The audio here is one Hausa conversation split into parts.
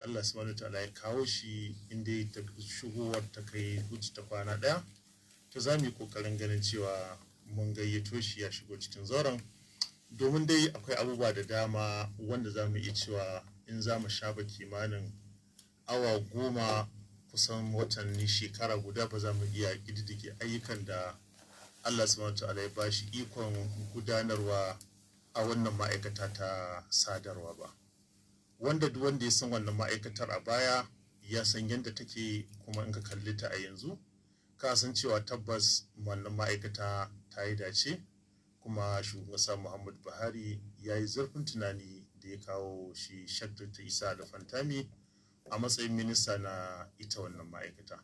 Allah subhanahu ta'ala ya kawo shi inda ta shigowar ta kai huci ta kwana ɗaya, to za mu yi ƙoƙarin ganin cewa mun gayyato shi ya shigo cikin zauren, domin dai akwai abubuwa da dama wanda za mu iya cewa in za mu shafa kimanin awa 10, kusan watanni, shekara guda, ba za mu iya ƙididdige ayyukan da Allah subhanahu ta'ala ya bashi ikon gudanarwa a wannan ma'aikata ta sadarwa ba. Wanda duk wanda ya san wannan ma'aikatar a baya ya san yadda take, kuma in ka kalli ta a yanzu ka san cewa tabbas wannan ma'aikata ta yi dace, kuma shugaban ƙasa Muhammadu Buhari ya yi zurfin tunani da ya kawo shi Sheikh Dr. Isa Ali Pantami a matsayin minista na ita wannan ma'aikata.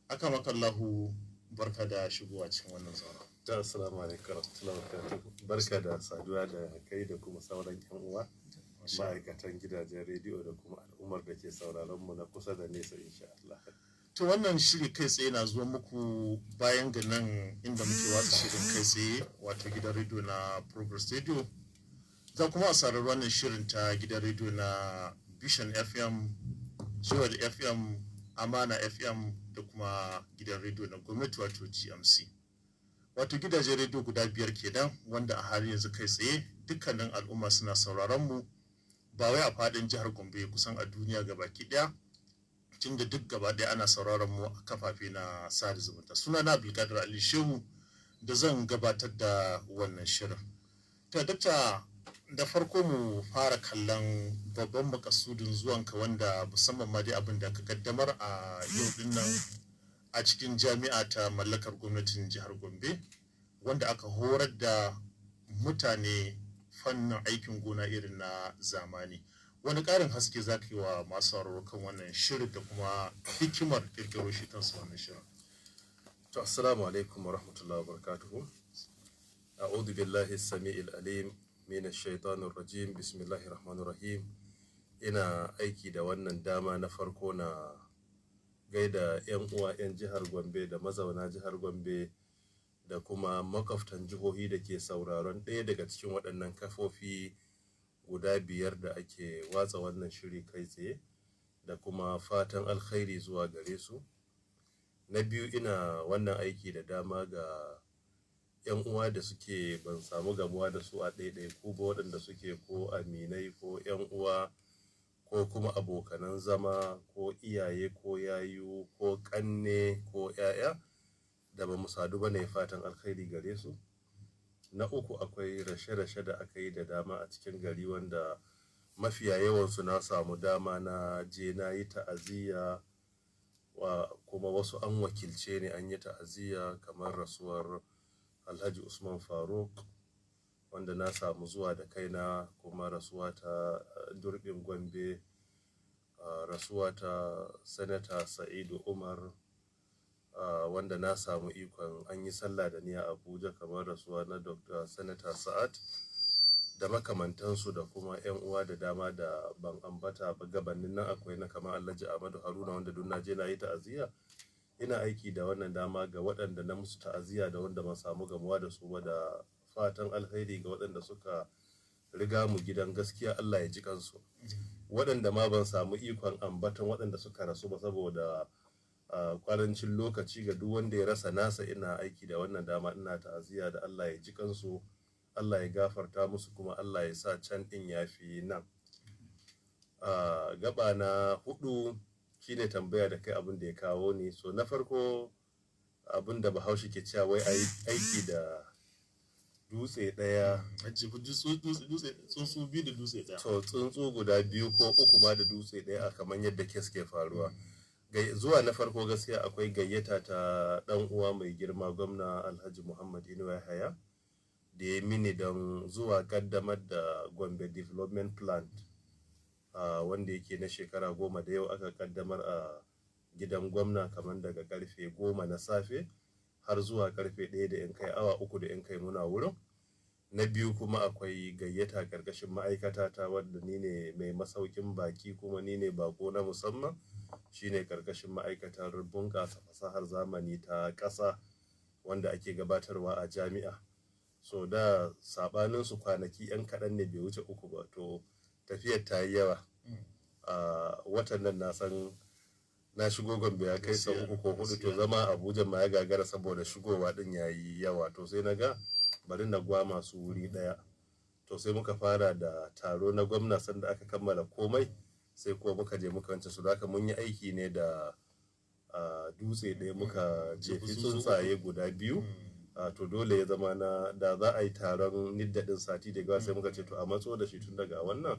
Akramakallahu, barka da shigowa cikin wannan zauna. Assalamu alaikum warahmatullahi wabarakatuh. Barka da saduwa da kai da kuma sauran yan uwa ma'aikatan gidajen rediyo da kuma al'ummar da ke sauraron mu na kusa da nesa, insha Allah. To, wannan shiri kai tsaye na zuwa muku bayan ga nan inda muke watsa shirin kai tsaye, wato gidan rediyo na Progress Radio. Za kuma a saurari wannan shirin ta gidan rediyo na Vision FM, Jewel FM, Amana FM da kuma gidan rediyo na gwamnati, wato GMC. Wato gidajen rediyo guda biyar kenan wanda a halin yanzu kai tsaye dukkanin al'umma suna sauraron mu, ba wai a faɗin jihar Gombe, kusan a duniya gabaki ɗaya, tunda duk gaba ɗaya ana sauraron mu a kafafe na sada zumunta. Suna na Abdulkadir Ali Shehu da zan gabatar da wannan shirin. To dakta, da farko mu fara kallon babban makasudin zuwanka, wanda musamman ma dai abin da ka kaddamar a yau din nan a cikin jami'a ta mallakar gwamnatin jihar Gombe, wanda aka horar da mutane fannin aikin gona irin na zamani. Wani ƙarin haske za ka yi wa masu sauraro kan wannan shirin da kuma hikimar ƙirƙiro shi kansa wannan shirin? To, assalamu alaikum wa rahmatullahi wa barakatuhu. A'udhu billahi as-sami'il alim min ash-shaytanir rajim. Bismillahir rahmanir rahim. Ina aiki da wannan dama na farko na gaida 'yan uwa 'yan jihar Gombe da mazauna jihar Gombe da kuma makwabtan jihohi da ke sauraron ɗaya daga cikin waɗannan kafofi guda biyar da ake watsa wannan shiri kai tsaye, da kuma fatan alkhairi zuwa gare su. Na biyu, ina wannan aiki da dama ga 'yan uwa da suke ban samu gamuwa da su a ɗaiɗaiku ba, waɗanda suke ko aminai ko 'yan uwa ko kuma abokanan zama ko iyaye ko yayu ko ƙanne ko 'ya'ya da ba mu sadu ba, ne fatan alkhairi gare su. Na uku, akwai rashe-rashe da aka yi da dama a cikin gari, wanda mafiya yawansu na samu dama na je na yi ta'aziyya wa, kuma wasu an wakilce ni an yi ta'aziyya, kamar rasuwar Alhaji Usman Faruk, wanda na samu zuwa da kaina, kuma rasuwa ta Durbin Gombe, rasuwa ta Sanata Sa'idu Umar, wanda na samu ikon an yi sallah da ni a Abuja, kamar rasuwa na Dr. Sanata Sa'ad da makamantansu, da kuma 'yan uwa da dama da ban ambata ba. Gabanin nan akwai na kamar Alhaji Ahmadu Haruna, wanda duk na je na yi ta'aziyya. Ina aiki da wannan dama ga waɗanda na musu ta'aziyya da wanda ban samu gamuwa da su ba, da fatan alkhairi ga waɗanda suka riga mu gidan gaskiya, Allah ya ji kansu. Waɗanda ma ban samu ikon ambaton waɗanda suka rasu ba saboda ƙarancin lokaci, ga duk wanda ya rasa nasa, ina aiki da wannan dama ina ta'aziyya da Allah ya ji kansu, Allah ya gafarta musu, kuma Allah ya sa can ɗin ya fi nan. Gaba na hudu shine tambaya da kai, abin da ya kawo ni. So na farko, abin da Bahaushe ke cewa wai aiki da dutse ɗaya. A jefi tsuntsu biyu da dutse ɗaya. To, tsuntsu guda biyu ko uku ma da dutse ɗaya, a kamar yadda kes ke faruwa. Zuwa na farko, gaskiya akwai gayyata ta ɗan uwa mai girma gwamna Alhaji Muhammad Inuwa Yahaya da ya mini don zuwa kaddamar da Gombe Development Plan, wanda yake na shekara 10, da yau aka kaddamar a gidan gwamna, kamar daga karfe 10 na safe har zuwa karfe 1 da yan kai, awa 3 da yan kai muna wurin. Na biyu kuma, akwai gayyata karkashin ma'aikata ta, wadda ni ne mai masaukin baki kuma ni ne bako na musamman, shine karkashin ma'aikatar bunƙasa fasahar zamani ta ƙasa, wanda ake gabatarwa a jami'a. So da sabanin su kwanaki yan kaɗan ne, bai wuce 3 ba, to tafiyar ta yi yawa. A watan nan na san na shigo Gombe ya kai sau uku ko hudu, to zama Abuja ma ya gagara saboda shigowa din yayi yawa. To sai na ga bari na gwama su wuri daya. To sai muka fara da taro na gwamna, sanda aka kammala komai sai kuma muka je muka wance su. Haka mun yi aiki ne da dutse ɗaya muka jefi tsuntsaye guda biyu. To dole ya zama na da za a yi taron NITDA ɗin sati da gawa, sai muka ce to a matso da shi tun daga wannan,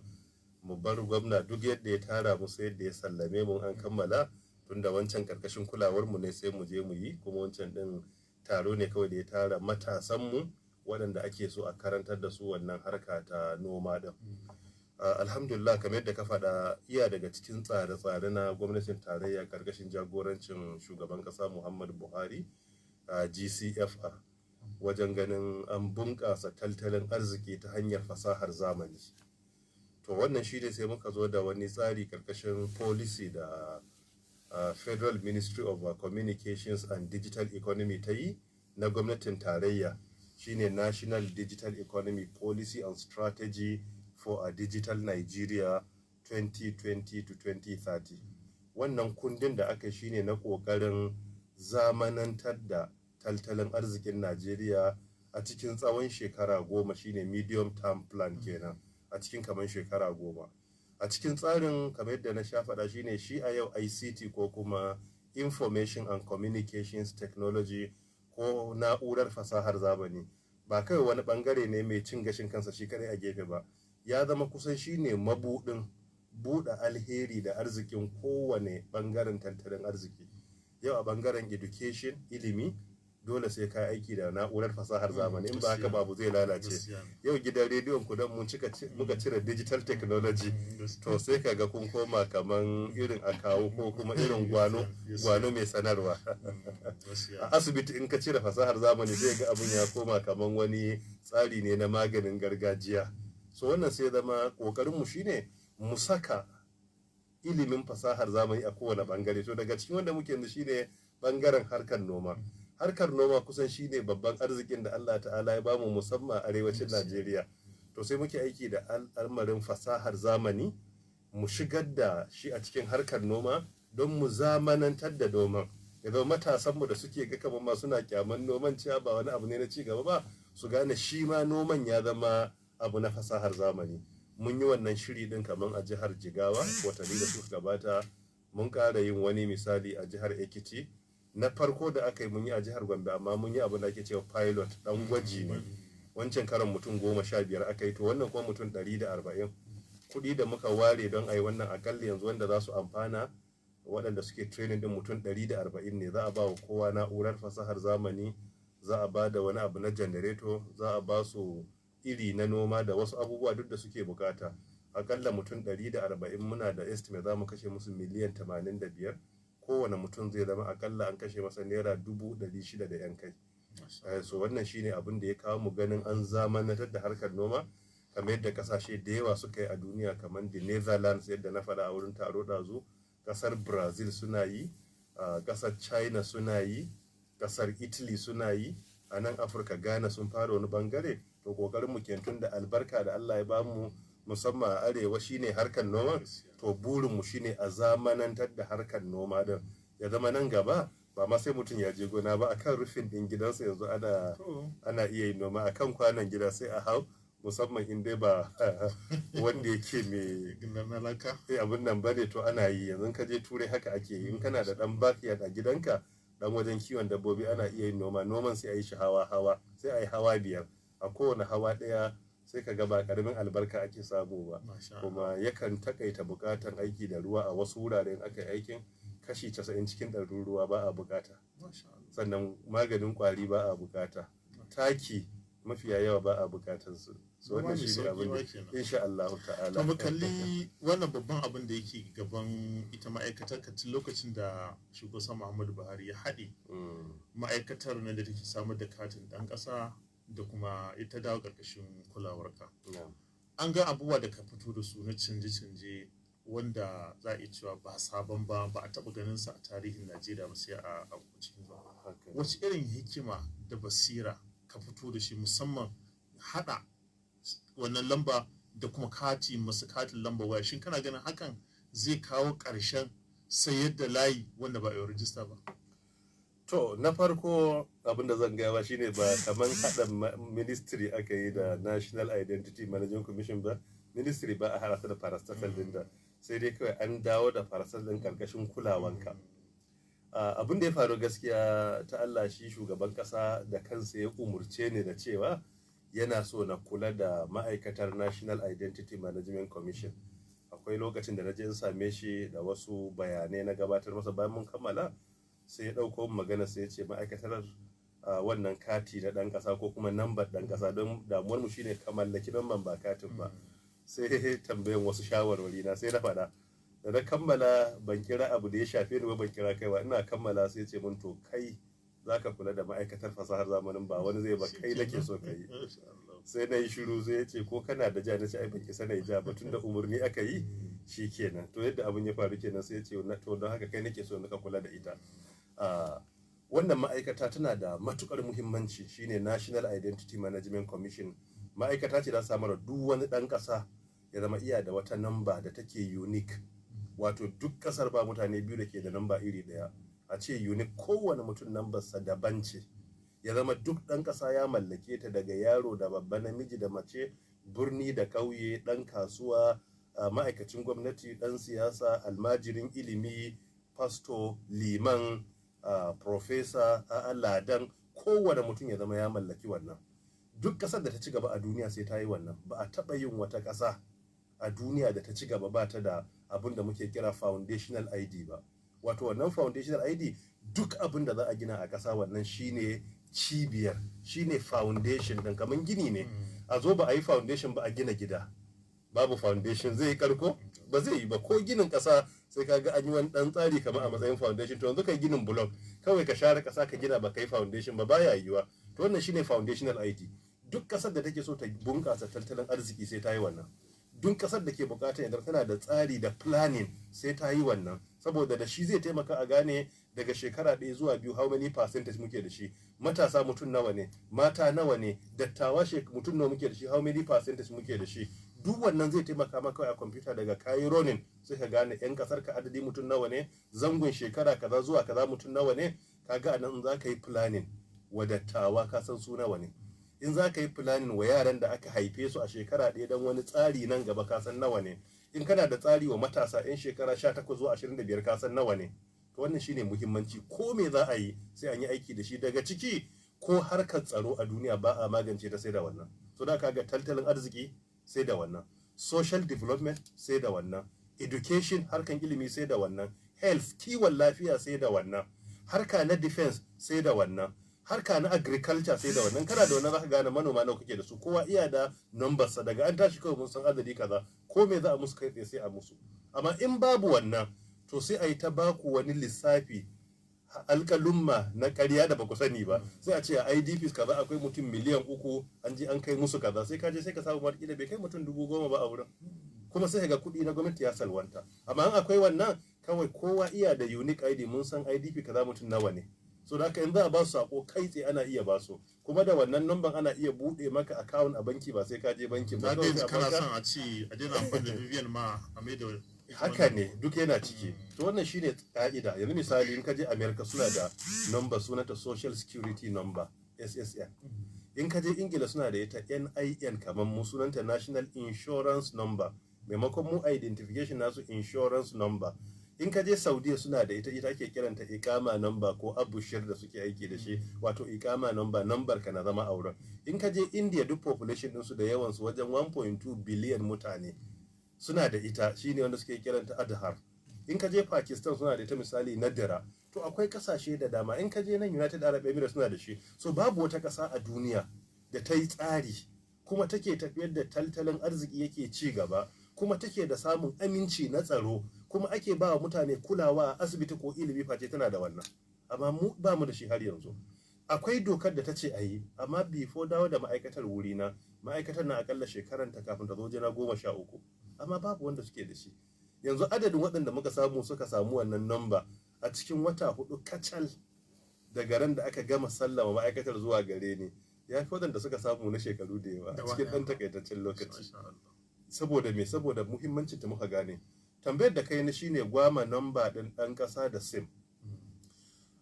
mu bar gwamna duk yadda ya tara mu sai yadda ya sallame mu an kammala, tun da wancan karkashin kulawar mu ne sai mu je mu yi. Kuma wancan din taro ne kawai da ya tara matasan mu waɗanda ake so a karantar da su wannan harka ta noma din. Alhamdulillah, kamar yadda ka faɗa, iya daga cikin tsare-tsare na gwamnatin tarayya karkashin jagorancin shugaban ƙasa Muhammadu Buhari, GCFR, wajen ganin an bunƙasa tattalin arziki ta hanyar fasahar zamani. To wannan shi ne sai muka zo da wani tsari karkashin policy da Federal Ministry of Communications and Digital Economy ta yi na gwamnatin tarayya, shine National Digital Economy Policy and Strategy for a Digital Nigeria 2020 to 2030. Wannan kundin da aka shine na kokarin zamanantar da tattalin arzikin Najeriya a cikin tsawon shekara 10, shine medium term plan kenan, a cikin kamar shekara 10. A cikin tsarin, kamar yadda na sha faɗa, shine shi a yau ICT ko kuma Information and Communications Technology ko na'urar fasahar zamani ba kawai wani bangare ne mai cin gashin kansa shi kadai a gefe ba, ya zama kusan shine mabudin buɗe alheri da arzikin kowane bangaren tattalin arziki. Yau a bangaren education, ilimi, dole sai ka aiki da na'urar fasahar zamani, in ba haka babu zai lalace. Yau gidan rediyon ku don mun cika muka cire digital technology, to sai ka ga kun koma kaman irin akawu ko kuma irin gwano gwano mai sanarwa. A asibiti in ka cire fasahar zamani, sai ga abun ya koma kaman wani tsari ne na maganin gargajiya. So wannan sai zama kokarin mu shine mu saka ilimin fasahar zamani a kowane bangare. To daga cikin wanda muke yanzu shine bangaren harkar noma. Harkar noma kusan shine babban arzikin da Allah Ta'ala ya bamu, musamman a arewacin Najeriya. To sai muke aiki da al'amarin fasahar zamani mu shigar da shi a cikin harkar noma don mu zamanantar da noman, ya zama matasanmu da suke ga kamar ma suna kyaman noman, cewa ba wani abu ne na ci gaba ba, su gane shi ma noman ya zama abu na fasahar zamani. Mun yi wannan shiri din kamar a jihar Jigawa watanni da suka gabata. Mun ƙara yin wani misali a jihar Ekiti. Na farko da aka yi, mun yi a jihar Gombe, amma mun yi abin da ake cewa pilot, dan gwaji ne. Wancan karan mutum 15 aka yi, to wannan kuma mutum 140. Kuɗi da muka ware don a yi wannan, akalla yanzu wanda za su amfana, waɗanda suke training din, mutum 140 ne. Za a ba wa kowa na'urar fasahar zamani, za a ba da wani abu na janareto, za a ba su iri na noma da wasu abubuwa duk da suke bukata. Akalla mutum 140, muna da estimate za mu kashe musu miliyan 85. Kowane mutum zai zama akalla an kashe masa naira 600,000 da yan kai. So wannan shine abin da ya kawo mu ganin an zamanantar da harkar noma kamar yadda kasashe da yawa suka yi a duniya, kamar the Netherlands, yadda na faɗa a wurin taro ɗazu, kasar Brazil suna yi, kasar China suna yi, kasar Italy suna yi. A nan Afirka, Ghana sun fara wani bangare. To kokarin mu tun da albarka da Allah ya bamu musamman a arewa shine harkar noma, to burin mu shine a zamanantar da harkar noma din, ya zama nan gaba ba ma sai mutum ya je gona ba, akan rufin din gidansa yanzu ana iya yin noma, akan kwanon gida sai a hau, musamman in dai ba wanda yake mai abin nan bane. To ana yi yanzu, ka je Turai haka ake yi. In kana da dan backyard a gidanka, dan wajen kiwon dabbobi, ana iya yin noma. Noman sai a yi shi hawa hawa, sai a yi hawa biyar, a kowane hawa ɗaya sai ka ga ba karamin albarka ake samu ba. Kuma yakan takaita bukatan aiki da ruwa. A wasu wuraren aka yi aikin, kashi 90 cikin ɗarin ruwa ba a bukata. Sannan maganin kwari ba a bukata, taki mafiya yawa ba a bukatar su. So wannan shi ne abin da insha Allah Ta'ala. To mu kalli wannan babban abin da yake gaban ita ma'aikatar ka tun lokacin da shugaban Muhammadu Buhari ya haɗe ma'aikatar nan da take samar da katin ɗan ƙasa da kuma ita dawo ƙarƙashin kulawarka. An ga abubuwa da ka fito da su na canje-canje wanda za a iya cewa ba sabon ba, ba a taɓa ganin sa a tarihin Najeriya ba sai a cikin zuwa. Wace irin hikima da basira ka fito da shi, musamman haɗa wannan lamba da kuma kati masu katin lamba waya? Shin kana ganin hakan zai taimaka wajen rage zai kawo ƙarshen sayar da layi wanda ba a yi rajista ba? To, na farko abin da zan gaya ba shine ba kaman haɗa ministry aka yi da National Identity Management Commission ba. Ministry ba a haɗa ta da parastatal din da sai dai kawai an dawo da parastatal din karkashin kulawanka. Abin da ya faru, gaskiya ta Allah, shi shugaban kasa da kansa ya umurce ni da cewa yana so na kula da ma'aikatar National Identity Management Commission. Akwai lokacin da na je in same shi da wasu bayanai na gabatar masa. Bayan mun kammala, sai ya ɗauko magana, sai ya ce ma'aikatar wannan kati na ɗan ƙasa ko kuma nambar ɗan ƙasa, don damuwar mu shine ka mallaki namban ba katin ba. Sai tambayan wasu shawarwari na, sai na faɗa. Da na kammala, ban kira abu da ya shafe ni ba, ban kira kai ba. Ina kammala sai ce mun, "To, kai zaka kula da ma'aikatar fasahar zamanin, ba wani zai ba, kai nake so ka yi." Sai na yi shiru. Sai ya ce, "Ko kana da ja?" Na ce, "Ai ban isa na yi ja ba, tunda umarni aka yi, shi kenan." To, yadda abin ya faru kenan. Sai ya ce, "To, don haka kai nake so ka kula da ita." Wannan ma'aikata tana da matukar muhimmanci, shine National Identity Management Commission. Ma'aikata ce da samar duk wani ɗan ƙasa ya zama iya da wata namba da take unique, wato duk ƙasar ba mutane biyu da ke da namba iri ɗaya. A ce unique, kowane mutum nambarsa daban ce. Ya zama duk ɗan ƙasa ya mallake ta, daga yaro da babba, namiji da mace, birni da ƙauye, ɗan kasuwa, ma'aikacin gwamnati, ɗan siyasa, almajirin ilimi, fasto, liman, professor, ladan, kowane mutum ya zama ya mallaki wannan. Duk ƙasar da ta ci gaba a duniya sai ta yi wannan. Ba a taɓa yin wata ƙasa a duniya da ta ci gaba ba ta da abin da muke kira foundational ID ba. Wato wannan foundational ID, duk abin da za a gina a ƙasa, wannan shine cibiyar, shine foundation din. Kamar gini ne, a zo ba a yi foundation ba, a gina gida babu foundation, zai yi karko? Ba zai yi ba. Ko ginin ƙasa, sai ka ga an yi wani ɗan tsari kamar a matsayin foundation. To, yanzu kai ginin block kawai, ka share ƙasa ka gina, ba ka yi foundation ba, baya yiwuwa. To, wannan shine foundational ID. Duk ƙasar da take so ta bunƙasa tattalin arziki sai ta yi wannan. Duk ƙasar da ke buƙatar yadda tana da tsari da planning sai ta yi wannan, saboda da shi zai taimaka a gane daga shekara 1 zuwa 2 how many percentage muke da shi, matasa mutum nawa ne, mata nawa ne, dattawa mutum nawa muke da shi, how many percentage muke da shi. Duk wannan zai taimaka maka a kwamfuta. Daga kayi running, sai ka gane yan kasar ka adadi mutum nawa ne, zangon shekara kaza zuwa kaza mutum nawa ne. Kaga anan za ka yi planning wa dattawa, ka san su nawa ne. In za ka yi planning wa yaran da aka haife su a shekara 1 don wani tsari nan gaba, ka san nawa ne. In kana da tsari wa matasa 'yan shekara 18 zuwa 25, ka san nawa ne. To, wannan shine muhimmanci. Ko me za a yi, sai an yi aiki da shi. Daga ciki, ko harkar tsaro a duniya ba a magance ta sai da wannan. So da kaga tattalin arziki sai da wannan, social development sai da wannan, education, harkan ilimi sai da wannan, health, kiwon lafiya sai da wannan, harka na defense sai da wannan, harka na agriculture sai da wannan. Kana da wannan, zaka gane manoma nawa kake da su. Kowa iya da numbers sa. Daga an tashi kawai mun san adadi kaza, ko me za a musu, kai tsaye sai a musu. Amma in babu wannan, to sai a yi ta baku wani lissafi, alƙalumma na ƙarya da baku sani ba. Sai a ce a IDPs kaza akwai mutum miliyan 3, an je an kai musu kaza. Sai ka je sai ka samu wataƙila bai kai mutum 10,000 ba a wurin, kuma sai ga kuɗi na gwamnati ya salwanta. Amma in akwai wannan, kawai kowa iya da unique ID, mun san IDP kaza mutum nawa ne. So da haka in za a ba su sako kai tsaye, ana iya ba su. Kuma da wannan number ana iya buɗe maka account a banki, ba sai ka je bankin ba. Na kawai dai sai a kana baka. son a ce a daina amfani da BVN ma, a mai da Haka ne, duk yana ciki. To, wannan shine ka'ida. Yanzu misali, in ka je America, suna da number sunanta social security number, SSN. In ka je Ingila, suna da ita NIN. Kamar mu, sunanta national insurance number, maimakon mu identification, nasu insurance number. In ka je Saudiya, suna da ita, ita ake kiranta ikama number ko Abushir da suke aiki da shi, wato ikama number, number ka na zama auren. In ka je India, duk population ɗinsu da yawansu wajen 1.2 billion mutane, suna da ita, shine wanda suke kiranta Aadhaar. In ka je Pakistan, suna da ita, misali Nadira. To, akwai kasashe da dama. In ka je nan United Arab Emirates, suna da shi. So babu wata kasa a duniya da ta yi tsari kuma take tafiyar da tattalin arziki yake ci gaba, kuma take da samun aminci na tsaro, kuma ake ba wa mutane kulawa a asibiti ko ilimi, face tana da wannan. Amma mu ba mu da shi har yanzu. Akwai dokar da ta ce a yi, amma before dawo da ma'aikatar wurina, ma'aikatar na akalla shekaranta kafin ta zo jina 13, amma babu wanda suke da shi. Yanzu adadin waɗanda muka samu suka samu wannan namba a cikin wata 4 kacal daga ran da aka gama sallama ma'aikatar zuwa gare ni, ya fi waɗanda suka samu na shekaru da yawa a cikin ɗan takaitaccen lokaci. Saboda me? Saboda muhimmancin ta muka gane. Tambayar da kai ni shine gwama namba ɗin ɗan ƙasa da SIM.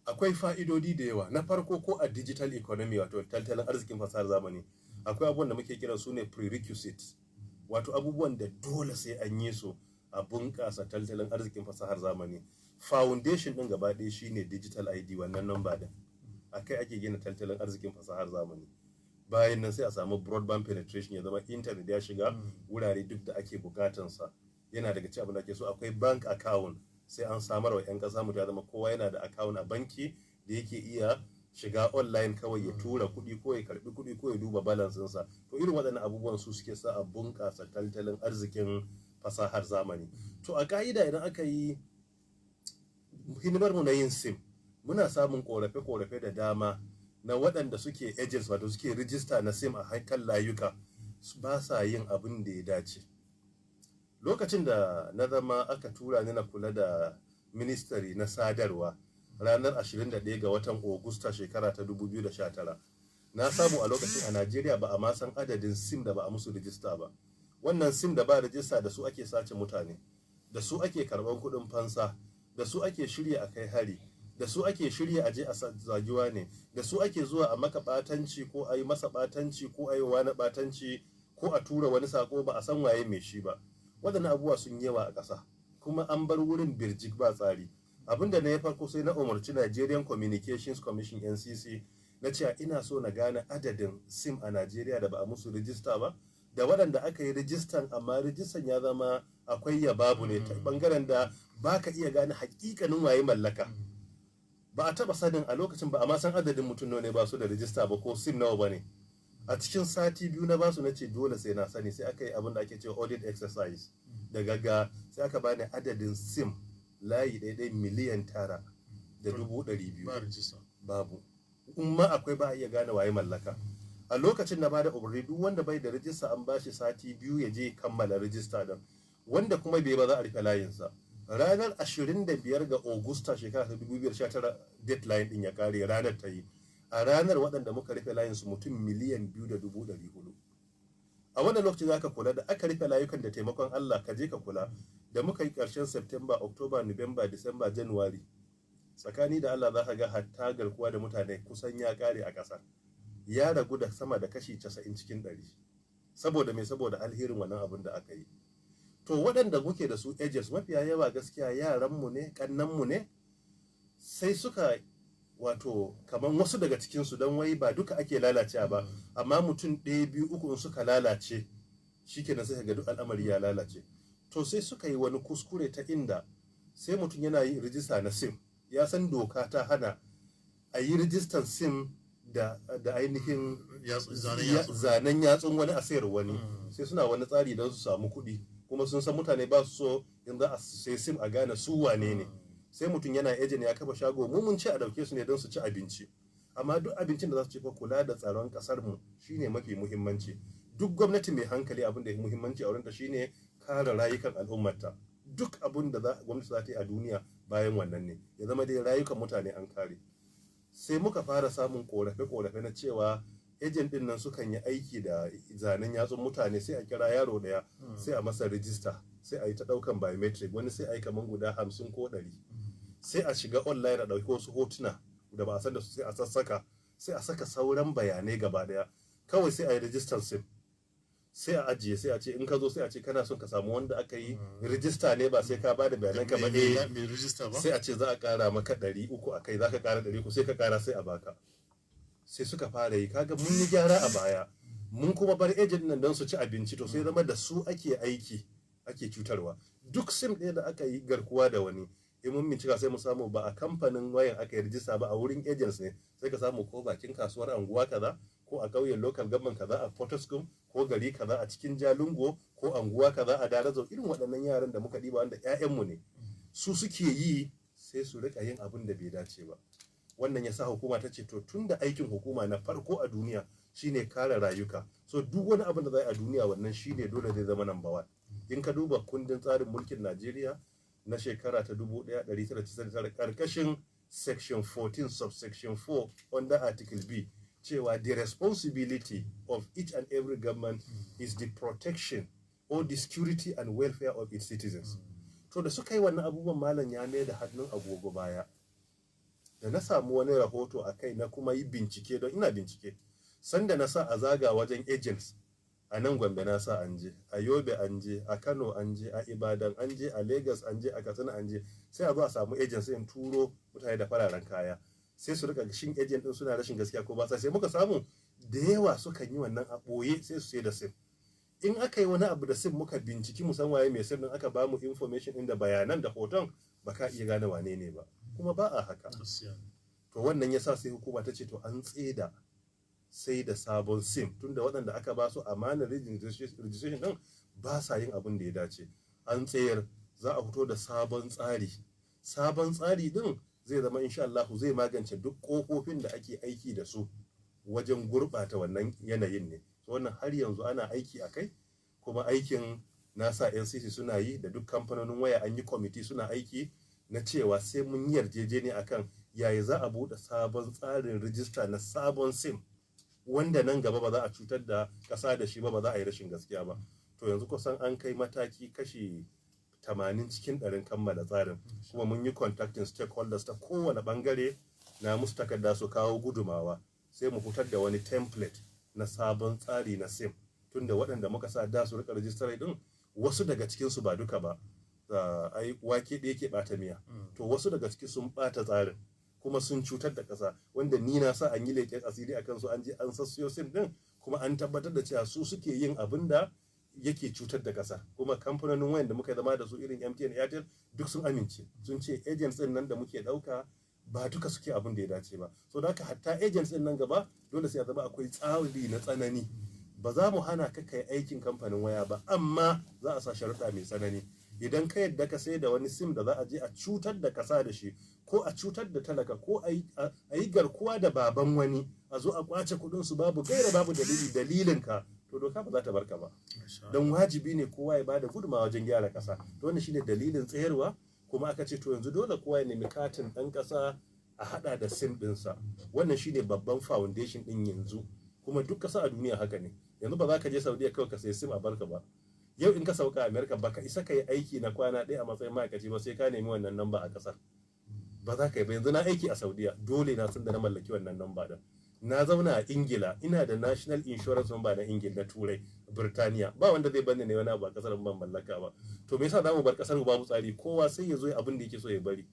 Akwai fa'idodi da yawa. Na farko, ko a digital economy, wato tattalin arzikin fasahar zamani, akwai abubuwan da muke kira su ne prerequisites, wato abubuwan da dole sai an yi su a bunƙasa tattalin arzikin fasahar zamani. Foundation ɗin gaba ɗaya shine digital ID. Wannan namba ɗin akai ake gina tattalin arzikin fasahar zamani. Bayan nan sai a samu broadband penetration, ya zama internet ya shiga wurare duk da ake bukatansa. Yana daga cikin abin da ake so. Akwai bank account, sai an samar wa 'yan kasa mutum ya zama kowa yana da account a banki da yake iya shiga online kawai ya tura kuɗi ko ya karbi kuɗi ko ya duba balance ɗinsa. To, irin waɗannan abubuwan su suke sa a bunƙasa tattalin arzikin fasahar zamani. To, a ka'ida idan aka yi hidimar mu na yin SIM, muna samun korafe-korafe da dama na waɗanda suke agents, wato suke rijista na SIM a kan layuka, ba sa yin abin da ya dace. Lokacin da na zama aka tura ni na kula da ministry na sadarwa ranar 21 ga watan Ogusta shekara ta 2019, na samu a lokacin a Najeriya ba a ma san adadin SIM da ba a musu rijista ba. Wannan SIM da ba rijista, da su ake sace mutane, da su ake karban kuɗin fansa, da su ake shirya a kai hari, da su ake shirya a je a zagiwa ne, da su ake zuwa a maka batanci ko a yi masa batanci ko a yi wani batanci ko a tura wani sako ba a san waye mai shi ba. Waɗannan abubuwa sun yawa a ƙasa kuma an bar wurin birjik ba tsari. Abin da na ya farko, sai na umarci Nigerian Communications Commission, NCC, na cewa ina so na gane adadin SIM a Najeriya da ba a musu rijista ba, da waɗanda aka yi rijistan amma rijistan ya zama akwai ya babu ne, ta bangaren da ba ka iya gane hakikanin waye mallaka. Ba a taba sanin a lokacin ba a ma san adadin mutum nawa ne ba su da rijista ba ko SIM nawa ba ne. A cikin sati 2 na basu, na ce dole sai na sani. Sai aka yi abin da ake cewa audit exercise da gagga, sai aka bani adadin SIM layi ɗaiɗai 9,200,000. Ba rijista. Babu. In ma akwai, ba a iya gane waye mallaka. A lokacin na bada umarni, duk wanda bai da rijista an bashi sati 2 ya je kammala rijista din, wanda kuma bai ba za a rufe layinsa. Ranar 25 ga Ogusta shekara ta 2019 deadline din ya kare. Ranar ta yi, a ranar waɗanda muka rufe layinsu mutum 2,400,000. A wannan lokaci za ka kula da aka rufe layukan da taimakon Allah. Ka je ka kula da muka yi ƙarshen September, October, November, December, January, tsakani da Allah za ka ga hatta garkuwa da mutane kusan ya kare a ƙasar, ya ragu da sama da kashi 90 cikin 100. Saboda me? Saboda alherin wannan abin da aka yi. To, waɗanda muke da su agents, mafiya yawa gaskiya yaranmu ne, kannanmu ne. Sai suka, wato kamar wasu daga cikinsu, don wai ba duka ake lalacewa ba, amma mutum ɗaya, biyu, uku in suka lalace shikenan, sai ka ga duk al'amari ya lalace. To, sai suka yi wani kuskure ta inda sai mutum yana yin rijista na SIM, ya san doka ta hana a yi rijistan SIM da ainihin zanen yatsu. Zanen yatsun wani a sayar wani. Sai suna wani tsari don su samu kuɗi, kuma sun san mutane ba su so in za a sai SIM a gane su wane ne. Sai mutum yana agent ya kafa shago. Mu mun ce a dauke su ne don su ci abinci, amma duk abincin da za su ci fa, kula da tsaron kasar mu shine mafi muhimmanci. Duk gwamnati mai hankali, abin da ya muhimmanci a wurinta shine kare rayukan al'ummarta. Duk abin da gwamnati za ta yi a duniya bayan wannan ne, ya zama dai rayukan mutane an kare. Sai muka fara samun korafe-korafe na cewa agent din nan sukan yi aiki da zanen yatsun mutane. Sai a kira yaro daya, sai a masa rijista, sai a yi ta daukan biometric wani, sai a yi kaman guda 50 ko 100. Sai a shiga online a dauki wasu hotuna da ba a san da su, sai a sassaka, sai a saka sauran bayanai gaba daya. Kawai sai a yi rijistar SIM, sai a ajiye, sai a ce in ka zo, sai a ce kana son ka samu wanda aka yi rijista ne, ba sai ka ba da bayanan ka ba. Eh. Mai rijista ba. Sai a ce za a kara maka 300 a kai, za ka kara 300, sai ka kara, sai a baka. Sai suka fara yi. Kaga mun yi gyara a baya, mun kuma bar agent nan don su ci abinci. To, sai zama da su ake aiki, ake cutarwa. Duk SIM ɗaya da aka yi garkuwa da wani, in mun bincika sai mu samu ba a kamfanin wayan aka yi rijista ba, a wurin agents ne. Sai ka samu ko bakin kasuwar anguwa kaza, ko a ƙauyen local government kaza a Potoskum, ko gari kaza a cikin Jalingo, ko anguwa kaza a Darazo. Irin waɗannan yaran da muka ɗiba wanda 'ya'yanmu ne, su suke yi, sai su rika yin abin da bai dace ba. Wannan ya sa hukuma ta ce, to, tun da aikin hukuma na farko a duniya shine kare rayuka, so duk wani abin da za a yi a duniya, wannan shine dole zai zama number one. In ka duba kundin tsarin mulkin Najeriya na shekara ta 1999, karkashin section 14 subsection 4 under article B, cewa the responsibility of each and every government is the protection or the security and welfare of its citizens. To da suka yi wannan abubuwan, malam, ya mai da hannun agogo baya. Da na samu wani rahoto a kai, na kuma yi bincike, don ina bincike, sanda na sa a zaga wajen agents a nan Gombe, na sa an je a Yobe, an je a Kano, an je a Ibadan, an je a Lagos, an je a Katsina, an je. Sai a zo a samu agents, sai in turo mutane da fararen kaya, sai su rika shin agent din suna rashin gaskiya ko ba sa. Sai muka samu da yawa sukan yi wannan a ɓoye, sai su sai da SIM. In aka yi wani abu da SIM, muka binciki mu san waye mai SIM din, aka ba mu information din da bayanan da hoton, ba ka iya gane wane ne ba, kuma ba a haka. To wannan yasa sai hukuma ta ce to an tseda sai da sabon SIM, tunda waɗanda aka ba su amanar registration din ba sa yin abin da ya dace. An tsayar, za a fito da sabon tsari. Sabon tsari din zai zama, insha Allah, zai magance duk kofofin da ake aiki da su wajen gurɓata wannan yanayin ne. So wannan har yanzu ana aiki a kai, kuma aikin nasa NCC suna yi da duk kamfanonin waya, an yi kwamiti suna aiki na cewa sai mun yi yarjejeniya akan yaya za a buɗe sabon tsarin rijista na sabon SIM, wanda nan gaba ba za a cutar da ƙasa da shi ba, ba za a yi rashin gaskiya ba. To yanzu kusan an kai mataki kashi 80 cikin 100 kammala tsarin, kuma mun yi contacting stakeholders ta kowane bangare, na musu takarda su kawo gudumawa, sai mu fitar da wani template na sabon tsari na SIM, tunda waɗanda muka sa da su rika rijistar din, wasu daga cikinsu, ba duka ba, ai wake ɗaya ke ɓata miya. To wasu daga ciki sun ɓata tsarin kuma sun cutar da ƙasa, wanda ni na sa an yi leƙen asiri a kansu, an je an sassiyo SIM din, kuma an tabbatar da cewa su suke yin abin da yake cutar da ƙasa. Kuma kamfanonin wayan da muka zama da su irin MTN, Airtel, duk sun amince, sun ce agents din nan da muke ɗauka ba duka suke abin da ya dace ba. So da haka hatta agents din nan gaba dole sai a zama akwai tsari na tsanani. Ba za mu hana ka kai aikin kamfanin waya ba, amma za a sa sharuɗa mai tsanani. Idan ka yadda ka sai da wani SIM da za a je a cutar da ƙasa da shi, ko a cutar da talaka, ko a yi garkuwa da baban wani, a zo a kwace kuɗin su babu gaira babu dalili, dalilin ka, to doka ba za ta barka ba, don wajibi ne kowa ya bada gudunmawa wajen gyara ƙasa. To wannan shine dalilin tsayarwa. Kuma aka ce to yanzu dole kowa ya nemi katin ɗan ƙasa a hada da SIM ɗinsa. Wannan shine babban foundation ɗin yanzu, kuma duk ƙasa a duniya haka ne. Yanzu ba za ka je Saudiya kawai ka sayi SIM a barka ba. Yau in ka sauka a America, baka isa ka yi aiki na kwana ɗaya a matsayin ma'aikaci ba sai ka nemi wannan namba a ƙasar. Ba za ka yi ba. Yanzu na aiki a Saudiya, dole na san da na mallaki wannan namba din. Na zauna a Ingila, ina da national insurance number na Ingila, na Turai, Birtaniya. Ba wanda zai bani ne wani abu a kasar ban mallaka ba. To me yasa za mu bar kasar babu tsari, kowa sai ya zo abin da yake so ya bari?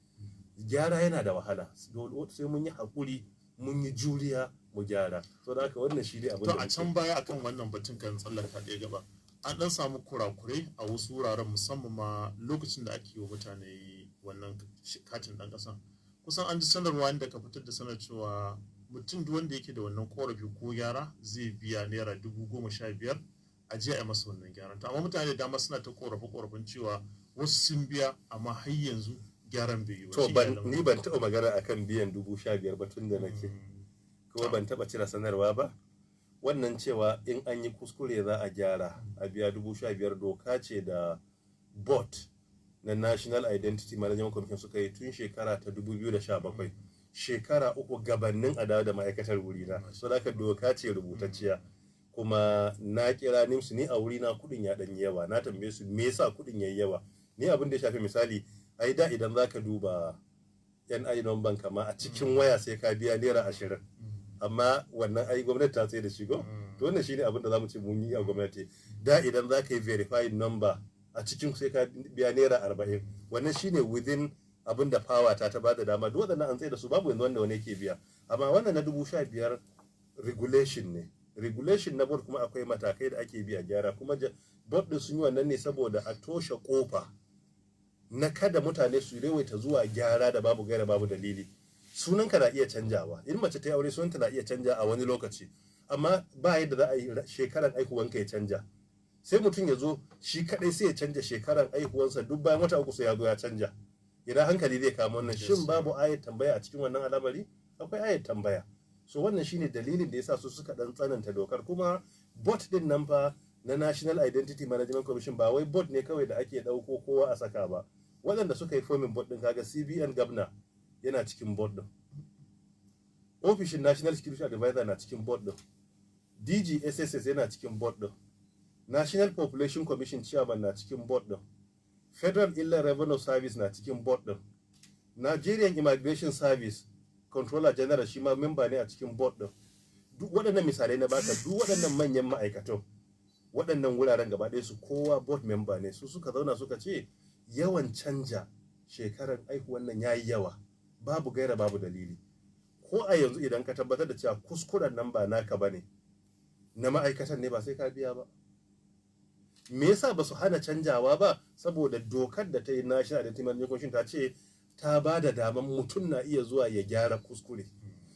Gyara yana da wahala, sai mun yi hakuri, mun yi juriya mu gyara. So da haka wannan shi ne abin To da a can baya, akan wannan batun, kan tsallaka ɗaya gaba, an ɗan samu kurakurai a wasu wuraren, musamman ma lokacin da ake yi wa mutane wannan katin ɗan ƙasa. Kusan an ji sanarwa inda ka fitar da sanar cewa mutum duk wanda yake da wannan korafi ko gyara zai biya ₦15,000 a je a yi masa wannan gyaran. To amma mutane da dama suna ta korafe korafin cewa wasu sun biya amma har yanzu gyaran bai yi ba. To Shi ban ne ni ban taɓa magana akan biyan 15,000 ba tun da nake, kuma ban taɓa cire sanarwa ba. Wannan cewa in an yi kuskure za a gyara a biya 15,000, doka ce da board na National Identity Management Commission suka yi tun shekara ta 2017, shekara 3 gabannin a dawo da ma'aikatar wurina. So da haka doka ce rubutacciya. Kuma na kira NIMC, ni a wurina kudin ya ɗan yi yawa. Na tambaye su me yasa kudin yayi yawa. Ni abin da ya shafi, misali, ai da idan zaka duba NIN number kama a cikin waya sai ka biya ₦20, amma wannan ai gwamnati ta tsaye da shi go. To wannan shine abin da zamu ce mun yi a gwamnati. Da idan zaka yi verified number a cikin sai ka biya ₦40, wannan shine within abin da power ta bada dama. Duk waɗannan an tsaye da su, babu yanzu wanda wani yake biya. Amma wannan na 15,000 regulation ne, regulation na board, kuma akwai matakai da ake biya gyara. Kuma board din sun yi wannan ne saboda a toshe kofa na kada mutane su yawaita zuwa gyara da babu gaira babu dalili. Sunanka na iya canjawa, in mace ta yi aure sunanta na iya canja a wani lokaci, amma ba yadda za a yi shekaran aihuwanka ya canja. Sai mutum ya zo shi kadai sai ya canja shekaran aihuwansa, duk bayan wata 3 sai ya zo ya canja. Idan hankali zai kama wannan, shin babu ayat tambaya a cikin wannan al'amari? Akwai ayat tambaya. So wannan shine dalilin da yasa su suka dan tsananta dokar. Kuma board din nan fa na National Identity Management Commission ba wai board ne kawai da ake dauko kowa a saka ba. Waɗanda suka yi forming board din, kaga CBN governor yana cikin board din, ofishin National Security Advisor na cikin board din, DG SSS yana cikin board din, National Population Commission chairman na cikin board din, Federal Inland Revenue Service na cikin board din. Nigerian Immigration Service Controller General shi ma memba ne a cikin board din. Duk waɗannan misalai na baka, duk waɗannan manyan ma'aikatan, waɗannan wuraren gaba ɗaya su kowa board member ne. Su suka zauna suka ce yawan canja shekarar aihuwan nan yayi yawa, babu gaira babu dalili. Ko a yanzu idan ka tabbatar da cewa kuskuren nan ba naka bane, na ma'aikatan ne, ba sai ka biya ba. Me yasa ba su hana canjawa ba? Saboda dokar da ta yi National Identity Management Commission ta ce ta ba da daman mutum na iya zuwa ya gyara kuskure.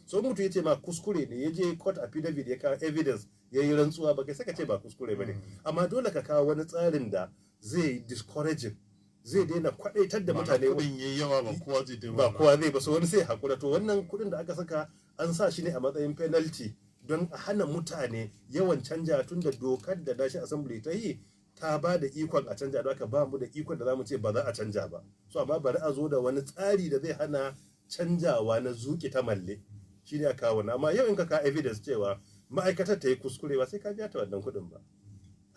So mutum ya ce ma kuskure ne, ya je court affidavit, ya kawo evidence, ya yi rantsuwa, ba kai saka ce ba kuskure ba ne. Amma dole ka kawo wani tsarin da zai discouraging, zai daina kwadaitar da mutane. Kudin yayi yawa, ba kowa zai ba kowa zai ba, so wani sai hakura. To wannan kudin da aka saka, an sa shi ne a matsayin penalty don a hana mutane yawan canja, tun da dokar da National Assembly ta yi ta ba da ikon a canja. Don haka ba mu da ikon da za mu ce ba za a canja ba. So amma bari a zo da wani tsari da zai hana canjawa na zuƙi ta malle, shi ne a kawo. Amma yau in ka kawo evidence cewa ma'aikatar ta yi kuskure, ba sai ka biya ta wannan kuɗin ba.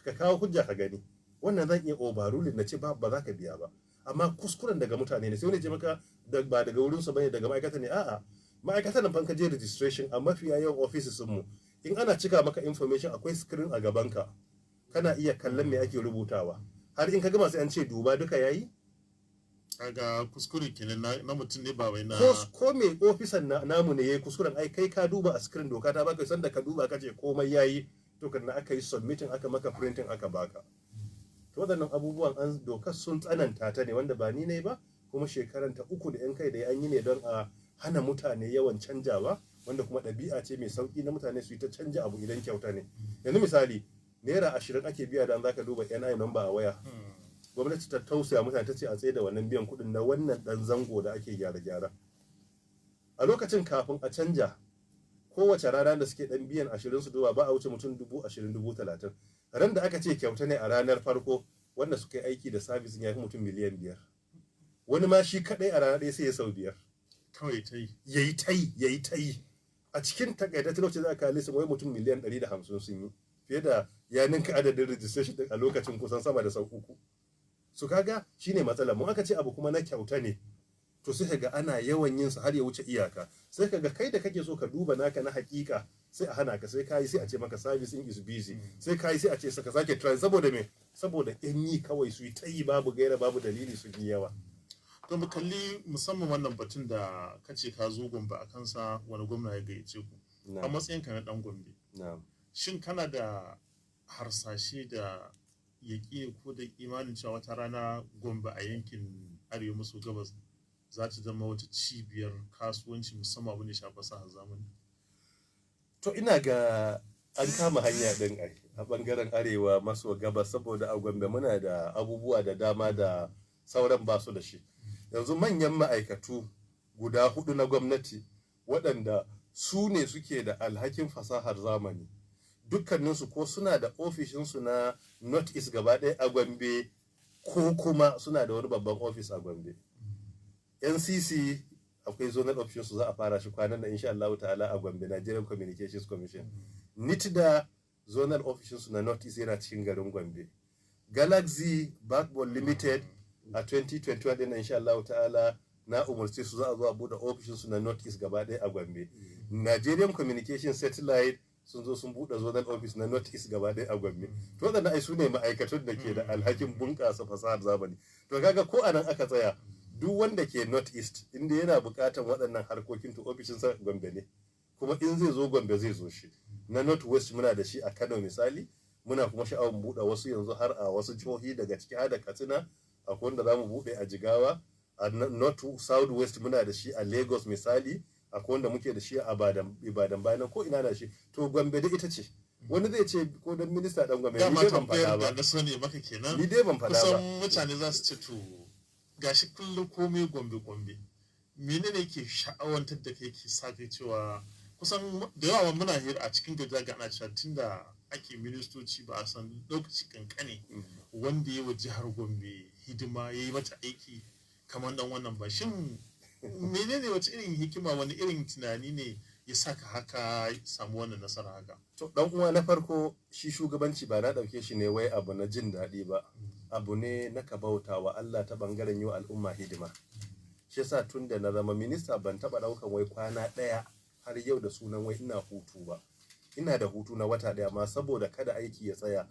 Ka kawo hujja ka gani, wannan zan iya overruling na ce ba ba za ka biya ba. Amma kuskuren daga mutane ne, sai wani ce maka ba daga wurin su bane, daga ma'aikata ne. A'a, ma'aikatan nan fa ka je registration a mafiya yawan offices mu, in ana cika maka information akwai screen a gaban ka, kana iya kallon me ake rubutawa. Har in ka gama sai an ce duba duka yayi. Kaga kuskure kenan na mutum ne, ba wai na Ko mai ofisan namu ne yayi kuskuren, ai kai ka duba a screen, doka ta baka sanda ka duba ka ce komai yayi, to kan aka yi submitting, aka maka printing, aka baka. To waɗannan abubuwan an dokar sun tsananta ta ne, wanda ba ni ne ba, kuma shekaran ta 3 da yan kai da an yi ne don a hana mutane yawan canjawa, wanda kuma ɗabi'a ce mai sauki na mutane su yi ta canja abu idan kyauta ne. Yanzu misali, ₦20 ake biya dan zaka duba NIN number a waya. Gwamnati ta tausaya mutane, ta ce a tsaye da wannan biyan kuɗin na wannan ɗan zango da ake gyara-gyara. A lokacin kafin a canja, kowace rana da suke ɗan biyan 20 su duba, ba a wuce mutum 20,000, 30,000. Ran da aka ce kyauta ne, a ranar farko wanda suka yi aiki da service ya fi mutum miliyan 5. Wani ma shi kaɗai a rana ɗaya sai ya sau biyar. Kawai ta yi. Yayi ta yi, yayi ta yi. A cikin takaitaccen lokaci za a kawo listin wai mutum miliyan 150 sun yi, fiye da ya ninka adadin registration din a lokacin kusan sama da sau uku. Su kaga shine matsalar mu. Aka ce abu kuma na kyauta ne, to sai kaga ana yawan yin sa har ya wuce iyaka. Sai kaga kai da kake so ka duba naka na hakika, sai a hana ka. Sai kayi sai a ce maka service is busy, sai kayi sai a ce saka sake try. Saboda me? Saboda yan yi kawai su yi ta yi babu gaira babu dalili su yi yawa. To mu kalli musamman wannan batun da kace ka zo Gombe a kansa, wani gwamna ya gayyace ku a matsayinka na dan Gombe. Shin kana da harsashe da yaƙi ko da imanin cewa wata rana Gombe a yankin arewa maso gabas za ta zama wata cibiyar kasuwanci, musamman abin da shafi fasahar zamani? To ina ga an kama hanya din ai a bangaren arewa maso gabas, saboda a Gombe muna da abubuwa da dama da sauran ba su da shi. Yanzu manyan ma'aikatu guda hudu na gwamnati waɗanda su ne suke da alhakin fasahar zamani, dukkaninsu ko suna da ofishinsu na North East gaba ɗaya a Gombe, ko kuma suna da wani babban ofis a Gombe. NCC akwai zonal office su, za a fara shi kwanan da insha Allah ta'ala a Gombe, Nigerian Communications Commission. NITDA zonal office su na North East yana cikin garin Gombe. Galaxy Backbone Limited a 2021 din insha Allah ta'ala na umarci su za a zo a bude ofishin su na North East gaba ɗaya a Gombe. Nigerian Communication Satellite sun zo sun bude zonal office na North East gaba ɗaya a Gombe. To waɗannan ai su ne ma'aikatun da ke da alhakin bunƙasa fasahar zamani. To kaga ko anan aka tsaya, duk wanda ke North East inda yana buƙatar waɗannan harkokin, to ofishin sa Gombe ne, kuma in zai zo Gombe zai zo shi. Na North West muna da shi a Kano misali, muna kuma sha'awar buɗe wasu yanzu har a wasu jihohi, daga ciki har da Katsina, akwai wanda za mu buɗe a Jigawa. A North South West muna da shi a Lagos misali, akwai wanda muke da shi a Ibadan, bayan ko ina da shi. To Gombe da ita ce. Wani zai ce ko dan minista dan Gombe, ni dai ban faɗa ba. Na so ne maka kenan. Ni dai ban faɗa ba. Kusan mutane za su ce to gashi kullum komai Gombe Gombe, menene ke sha'awantar da kai, ke sa kai cewa kusan da yawa muna hira a cikin gari ga ana cewa tunda ake ministoci ba a san lokaci kankane wanda ya wa jihar Gombe hidima, ya yi mata aiki kamar dan wannan ba. Shin menene, wace irin hikima, wani irin tunani ne ya saka haka samu wannan nasara haka? To dan uwa, na farko shi shugabanci ba na dauke shi ne wai abu na jin daɗi ba. Abu ne na ka bauta wa Allah ta bangaren yi wa al'umma hidima. Shi yasa tun da na zama minista ban taba daukan wai kwana daya har yau da sunan wai ina hutu ba. Ina da hutu na wata daya, amma saboda kada aiki ya tsaya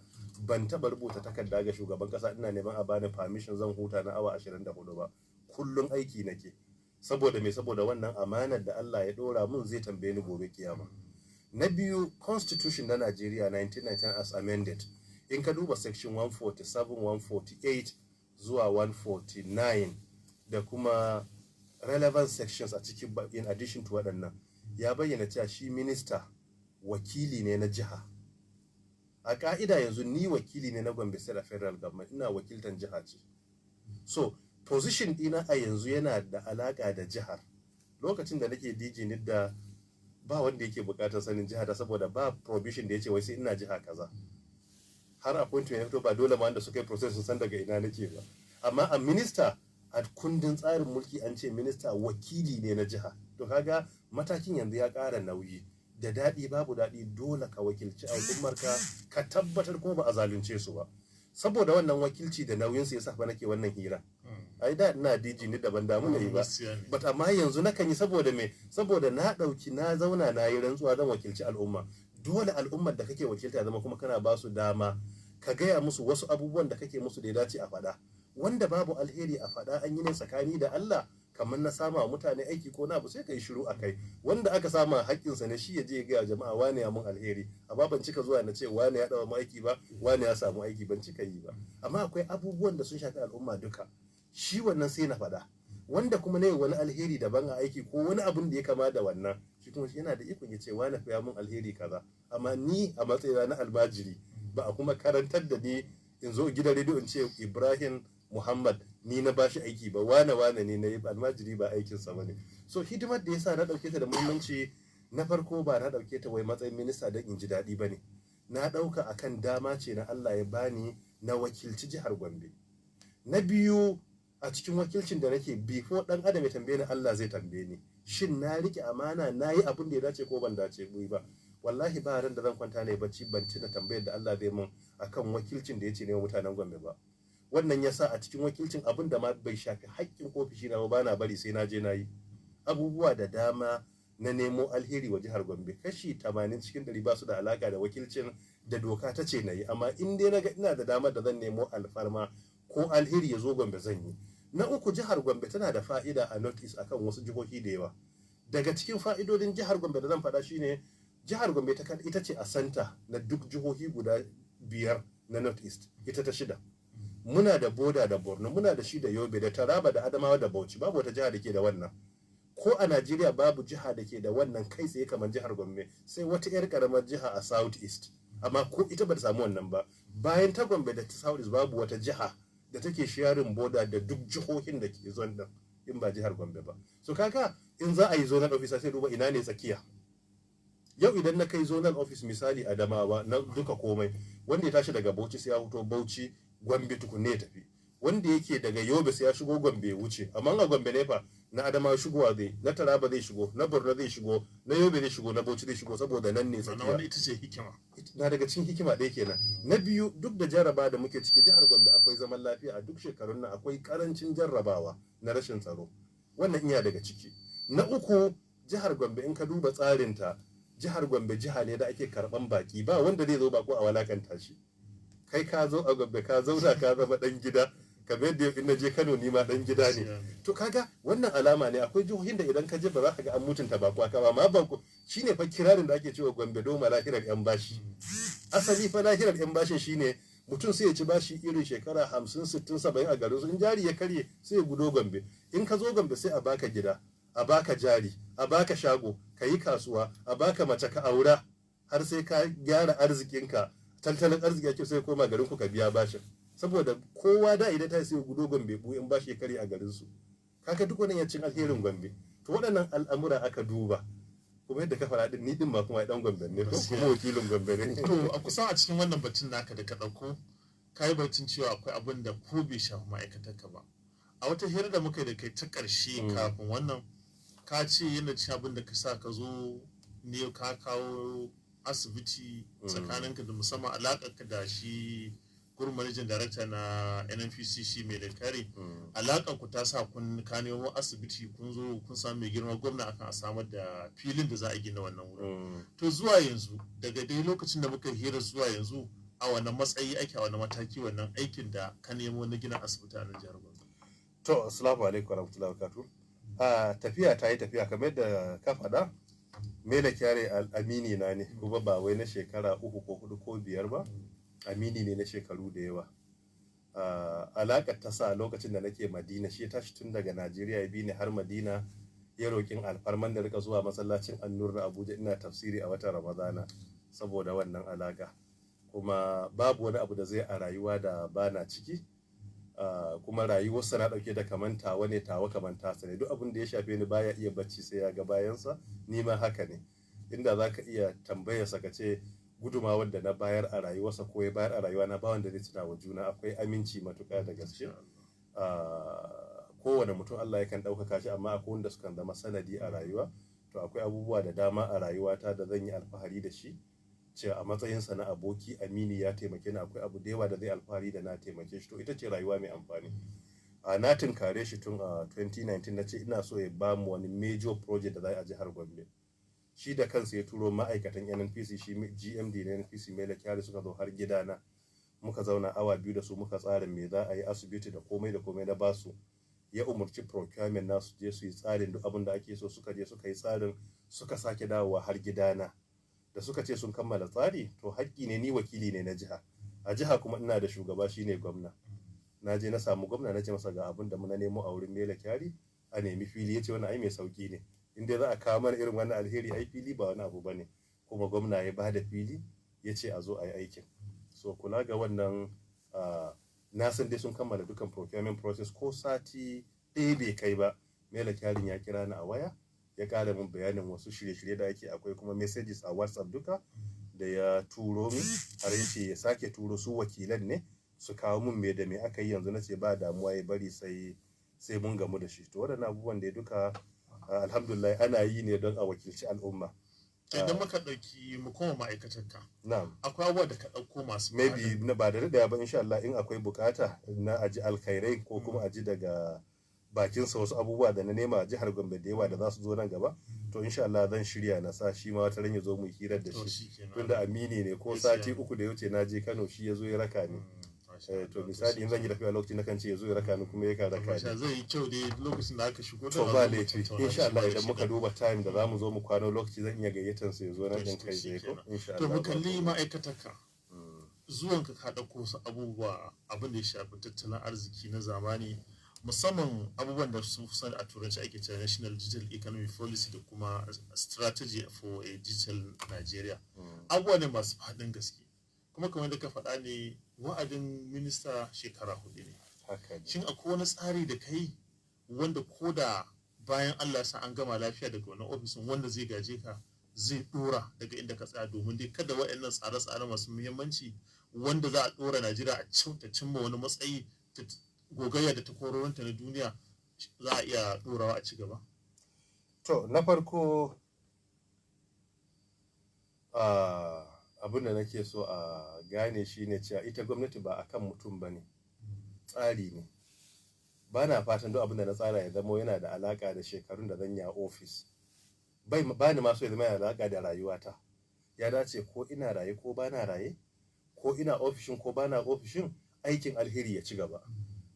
ban taba rubuta takarda ga shugaban kasa ina neman a bani permission zan huta na awa 24 ba. Kullum aiki nake. Saboda me? Saboda wannan amanar da Allah ya dora mun zai tambaye ni gobe kiyama. Na biyu, Constitution na Najeriya 1999 as amended, in ka duba section 147, 148 zuwa 149 da kuma relevant sections a cikin, in addition to waɗannan, ya bayyana cewa shi minista wakili ne na jiha. A ka'ida yanzu ni wakili ne na Gombe State a federal government, ina wakiltan jiha ce. So position ɗina a yanzu yana da alaka da jihar. Lokacin da nake DG NITDA, ba wanda yake bukatar sanin jiha ta, saboda ba provision da ya ce wai sai ina jiha kaza. Har appointment ya fito, ba dole ma wanda suka yi process sun san daga ina nake ba. Amma a minista, a kundin tsarin mulki an ce minista wakili ne na jiha. To kaga matakin yanzu ya ƙara nauyi. Da daɗi babu daɗi, dole ka wakilci al'ummarka, ka tabbatar kuma ba a zalunce su ba. Saboda wannan wakilci da nauyin su yasa fa nake wannan hira. Ai da ina DG ni daban damu na yi ba, but amma yanzu nakan yi. Saboda me? Saboda na ɗauki, na zauna na yi rantsuwa zan wakilci al'umma. Dole al'ummar da kake wakilta ya zama kuma kana ba su dama ka gaya musu wasu abubuwan da kake musu da ya dace a faɗa. Wanda babu alheri a faɗa, an yi ne tsakani da Allah, kamar na sama wa mutane aiki ko na abu, sai ka yi shiru a kai. Wanda aka sama haƙƙinsa ne shi ya je ya gaya jama'a wane ya mun alheri. Amma ban cika zuwa na ce wane ya ɗaura mu aiki ba, wane ya samu aiki, ban cika yi ba. Amma akwai abubuwan da sun shafi al'umma duka, shi wannan sai na faɗa. Wanda kuma ne wani alheri daban a aiki ko wani abun da ya kama da wannan, shi kuma yana da ikon ya ce wane fa ya mun alheri kaza. Amma ni a matsayina na almajiri, ba a kuma karantar da ni in zo gidan rediyo in ce Ibrahim Muhammad ni na bashi aiki ba, wane wane ne na yi. Almajiri ba aikinsa ba ne. So hidimar da yasa na ɗauke ta da muhimmanci, na farko, ba na ɗauke ta wai matsayin minista don in ji daɗi ba ne. Na ɗauka akan dama ce na Allah ya bani na wakilci jihar Gombe. Na biyu, a cikin wakilcin da nake, before dan adam ya tambaye ni, Allah zai tambaye ni, shin na rike amana, na yi abin da ya dace ko ban dace ba? Wallahi ba ran da zan kwanta ne bacci ban tuna tambayar da Allah zai mun akan wakilcin da ya ce ne wa mutanen Gombe ba. Wannan yasa a cikin wakilcin, abin da ma bai shafi haƙƙin ofishi na ba na bari sai na je na yi. Abubuwa da dama na nemo alheri wa jihar Gombe, kashi 80 cikin 100 ba su da alaka da wakilcin da doka ta ce na yi, amma in dai naga ina da damar da zan nemo alfarma ko alheri ya zo Gombe, zan yi. Na uku, jihar Gombe tana da fa'ida a North East akan wasu jihohi da yawa. Daga cikin fa'idodin jihar Gombe da zan faɗa shine jihar Gombe ita ce a center na duk jihohi guda biyar na North East, ita ta shida. Muna da border da Borno, muna da shi da Yobe da Taraba da Adamawa da Bauchi. Babu wata jiha da ke da wannan. Ko a Najeriya babu jiha da ke da wannan kai tsaye kamar jihar Gombe, sai wata 'yar karamar jiha a South East, amma ko ita ba ta samu wannan ba. Bayan ta Gombe da ta South East, babu wata jiha da take sharing border da duk jihohin da ke zone din in ba jihar Gombe ba. So kaga in za a yi zonal office, sai duba ina ne tsakiya. Yau idan na kai zonal office, misali Adamawa, na duka komai, wanda ya tashi daga Bauchi sai ya fito Bauchi, Gombe tukunne ya tafi. Wanda yake daga Yobe sai ya shigo Gombe ya wuce. Amma a Gombe ne fa, na Adamawa shigowa zai, na Taraba zai shigo, na Borno zai shigo, na Yobe zai shigo, na Bauchi zai shigo, saboda nan ne Sannan tsakiya. Wannan ita ce hikima. Na daga cikin hikima ɗaya kenan. Na biyu, duk da jarraba da muke ciki, jihar Gombe akwai zaman lafiya. A duk shekarun nan akwai karancin jarrabawa na rashin tsaro. Wannan iya daga ciki. Na uku, jihar Gombe, in ka duba tsarinta, jihar Gombe jiha ne da ake karban baki. Ba wanda zai zo bako a walakanta shi. Kai ka zo a Gombe ka zauna, ka zama dan gida, kamar yadda in na je Kano ni ma dan gida ne. To kaga wannan alama ne. Akwai jihohin da idan ka je ba za ka ga an mutunta bako aka ba. Amma bako shine fa kirarin da ake cewa Gombe doma lahirar yan bashi. Asali fa lahirar yan bashin shine mutum sai ya ci bashi irin shekara 50, 60, 70 a garin su, in jari ya karye sai ya gudo Gombe. In ka zo Gombe sai a baka gida, a baka jari, a baka shago ka yi kasuwa, a baka mace ka aura, har sai ka gyara arzikinka, tattalin arziki ake, sai koma garin ku ka biya bashin. Saboda kowa da idan ta sai gudo Gombe bu in bashi ya karye a garin su. Kaga duk wannan yancin alherin Gombe. To waɗannan al'amura aka duba. Kuma yadda ka faɗa din, ni din ma kuma dan Gombe ne ko kuma wakilin Gombe ne. To a kusan a cikin wannan batun naka da ka ɗauko, ka yi batun cewa akwai abin da ko bai shafi ma'aikatarka ba. A wata hira da muka yi da kai ta ƙarshe kafin wannan, ka ce yana cin abin da ka sa ka zo ne ka kawo asibiti tsakaninka da musamman alaƙarka da shi Group Managing Director na NNPC Mele Kyari, alaƙar ku ta sa kun ka nemo asibiti, kun zo kun samu mai girma gwamna akan a samar da filin da za a gina wannan wurin. To zuwa yanzu, daga dai lokacin da muka hira zuwa yanzu, a wani matsayi ake, a wani mataki wannan aikin da ka nemo na gina asibiti a nan jihar Gombe? To, assalamu alaikum warahmatullahi wabarakatuh. A tafiya ta yi tafiya, kamar yadda ka faɗa, Mele Kyari amini na ne, kuma ba wai na shekara 3 ko 4 ko 5 ba, amini ne na shekaru da yawa. Alaƙar ta sa lokacin da nake Madina, shi ya tashi tun daga Najeriya ya bi ni har Madina, ya roƙin alfarman da rika zuwa masallacin Annur na Abuja ina tafsiri a watan Ramadana saboda wannan alaƙa. Kuma babu wani abu da zai a rayuwa da bana ciki. Kuma rayuwarsa na ɗauke da kaman tawa ne, tawa kaman tasa ne. Duk abin da ya shafe ni baya iya bacci sai ya ga bayansa, ni ma haka ne. Inda za ka iya tambayarsa ka ce gudumawar da na bayar a rayuwarsa ko ya bayar a rayuwa na, ba wanda zai tuna wa juna, akwai aminci matuƙa da gaske. Kowane mutum Allah yakan ɗaukaka shi, amma akwai wanda sukan zama sanadi a rayuwa. To akwai abubuwa da dama a rayuwata da zan yi alfahari da shi, cewa a matsayinsa na aboki amini ya taimake ni, akwai abu da yawa da zai alfahari da na taimake shi. To ita ce rayuwa mai amfani. A na tunkare shi tun a 2019, na ce ina so ya ba mu wani major project da za a jihar Gombe. Shi da kansa ya turo ma'aikatan NNPC, shi GMD na NNPC Mele Kyari, suka zo har gidana, muka zauna awa 2 da su, muka tsara me za a yi, asibiti da komai da komai na basu. Ya umarci procurement nasu je su yi tsarin duk abin da ake so, suka je suka yi tsarin, suka sake dawowa har gidana da suka ce sun kammala tsari. To haƙƙi ne, ni wakili ne na jiha, a jiha kuma ina da shugaba, shine gwamna. Na je na samu gwamna, na ce masa ga abin da muna nemo a wurin Mele Kyari, a nemi fili. Ya ce wannan ai mai sauki ne, in dai za a kawo mana irin wannan alheri, ai fili ba wani abu bane. Kuma gwamna ya ba da fili, ya ce a zo a yi aikin. So kula ga wannan, na san dai sun kammala dukan procurement process, ko sati ɗaya bai kai ba, Mele Kyarin ya kira ni a waya, ya ƙara min bayanin wasu shirye-shirye da ake. Akwai kuma messages a WhatsApp duka da ya turo min, har ya ce ya sake turo su wakilan ne su kawo min me da me aka yi yanzu. Na ce ba damuwa, ya bari sai mun gamu da shi. To waɗannan abubuwan da duka, alhamdulillah, ana yi ne don a wakilci al'umma. Idan muka ɗauki mu koma ma'aikatarka, Na'am. akwai abubuwa da ka ɗauko masu Maybe na ba da daɗewa ba, insha Allah, in akwai bukata na aji alkhairai ko kuma aji daga bakinsa wasu abubuwa da na nema a jihar Gombe da yawa da za su zo nan gaba, to insha Allah zan shirya na sa shi ma wata ran ya zo mu hirar da To shi, shikenan. tunda amini ne. Ko sati 3 da ya wuce na je Kano, shi ya zo ya raka ni. To misali in zan yi tafiya lokacin na kan ce ya zo ya raka ni, kuma yakan raka Masha ni. Zai yi kyau dai lokacin da aka shigo To da ba za mu laifi, tattauna insha da Allah, shi idan muka da duba time da zamu zo mu kwano lokaci, zan iya gayyatar sa ya zo nan din To kai tsaye ko shikenan. insha To Allah. mu kalli ma'aikatarka. Zuwanka ka ɗauko wasu abubuwa, abin da ya shafi tattalin arziki na zamani, musamman abubuwan da su sani a turanci ake cewa National Digital Economy Policy da kuma Strategy for a Digital Nigeria. Abubuwa ne masu faɗin gaske. Kuma kamar yadda ka faɗa ne, wa'adin minista shekara 4 ne. Haka ne. Shin akwai wani tsari da kai wanda ko da bayan Allah sa an gama lafiya daga wannan ofisin, wanda zai gaje ka zai dora daga inda ka tsaya, domin dai kada waɗannan tsare-tsare masu muhimmanci wanda za a dora Najeriya a ta cimma wani matsayi ta gogayya da takwarorinta na duniya, za a iya dorawa a ci gaba? To na farko, abin da nake so a gane shi ne cewa ita gwamnati ba akan mutum ba ne, tsari ne. Ba na fatan duk abin da na tsara ya zama yana da alaka da shekarun da zan yi a ofis. Bai ba ni ma so ya zama yana da alaka da rayuwata. Ya dace ko ina raye ko ba na raye, ko ina ofishin ko ba na ofishin, aikin alheri ya ci gaba.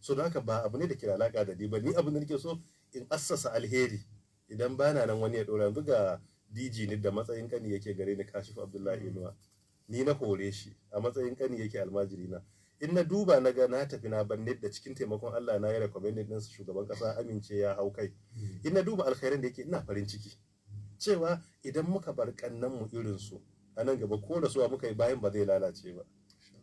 So don haka ba abu ne da ke da alaka da ni ba. Ni abin da nake so in assasa alheri, idan ba na nan wani ya ɗora. Yanzu ga DG ni da matsayin kani yake gare ni, Kashif Abdullahi Inuwa, ni na hore shi, a matsayin kani yake, almajiri na. In na duba na ga na tafi na banne da cikin taimakon Allah na yi recommended ɗinsa, shugaban ƙasa amince ya hau kai, in na duba alkhairin da yake, ina farin ciki cewa idan muka bar kannan mu irin su a nan gaba, ko rasuwa muka yi bayan ba zai lalace ba.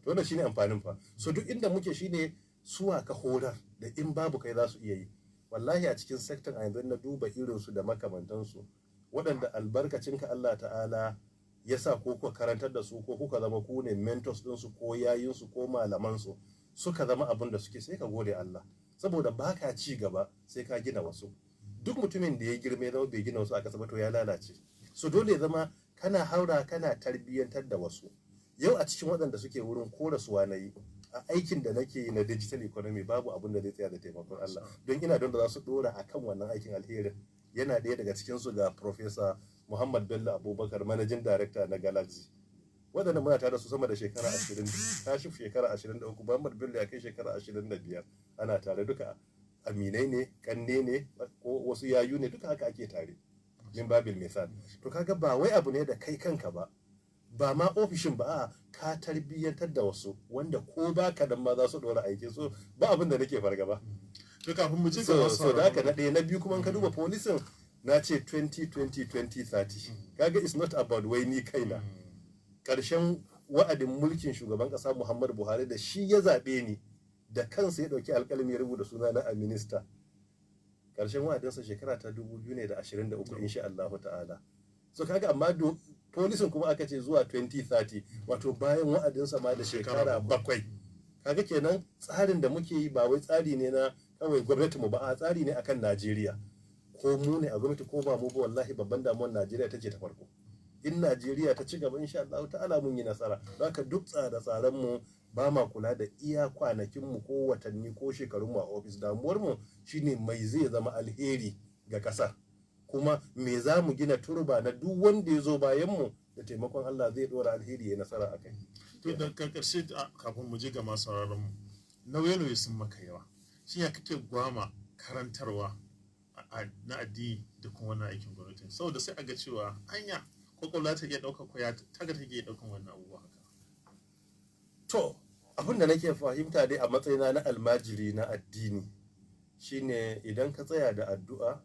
To wannan shine amfanin fa. So duk inda muke shine suwa ka horar da in babu kai za su iya yi. Wallahi a cikin sector a yanzu na duba irin su da makamantansu, waɗanda albarkacinka Allah ta'ala ya sa ko kuka karantar da su, ko kuka zama ku ne mentors ɗinsu ko yayinsu ko malamansu, suka zama abin da suke, sai ka gode Allah, saboda baka ci gaba sai ka gina wasu. Duk mutumin da ya girma ya zama bai gina wasu a ƙasa ba, to ya lalace. So dole ya zama kana haura kana tarbiyyantar da wasu. Yau a cikin waɗanda suke wurin ko rasuwa na yi, A aikin da nake yi na digital economy, babu abin da zai tsaya da taimakon Allah, don ina don da za su dora akan wannan aikin alherin. Yana ɗaya daga cikin su ga Professor Muhammad Bello Abubakar, Managing Director na Galaxy. Waɗanda muna tare da su sama da shekara 20, tashi shekara 23, Muhammad Bello ya kai shekara 25 ana tare. Duka aminai ne, kanne ne, ko wasu yayu ne, duka haka ake tare, min babil misal. To kaga ba wai abu ne da kai kanka ba, ba ma ofishin ba, a ka tarbiyyantar da wasu wanda ko ba ka dan ma za su dora aiki. So ba abin da nake fargaba. To, kafin mu ci So gaba, so da haka na ɗaya. Na biyu kuma, in ka duba policyn na ce 2020 2030, kaga it's not about wai ni kaina. Ƙarshen wa'adin mulkin shugaban ƙasa Muhammadu Buhari da shi ya zaɓe ni, da kansa ya ɗauki alƙalami ya rubuta suna na a minista, ƙarshen wa'adinsa shekara ta 2023, insha Allahu ta'ala. So kaga amma policyn kuma aka ce zuwa 2030, wato bayan wa'adinsa ma da shekara 7. Kaga kenan tsarin da muke yi ba wai tsari ne na kawai gwamnatinmu ba, a tsari ne akan Najeriya. Ko mu ne a gwamnati ko ba mu ba, wallahi babban damuwar Najeriya ta ce ta farko. In Najeriya ta ci gaba, insha Allah ta'ala mun yi nasara. Don haka duk tsare-tsaren mu ba ma kula da iya kwanakin mu ko watanni ko shekarun mu a ofis. Damuwar mu shine mai zai zama alheri ga kasar, kuma me za mu gina turba na duk wanda ya zo bayan mu, da taimakon Allah zai dora alheri ya nasara a kai. To, da karshe, kafin mu je ga masu sauraron mu, nauye-nauye sun maka yawa. Shin ya kake gwama karantarwa na addini da kuma wannan aikin gwamnati? Saboda sai a ga cewa anya kwakwalwa ta iya ɗaukar, ko ya taga take iya ɗaukan wannan abubuwa haka? To, abin da nake fahimta dai a matsayina na almajiri na addini shine idan ka tsaya da addu'a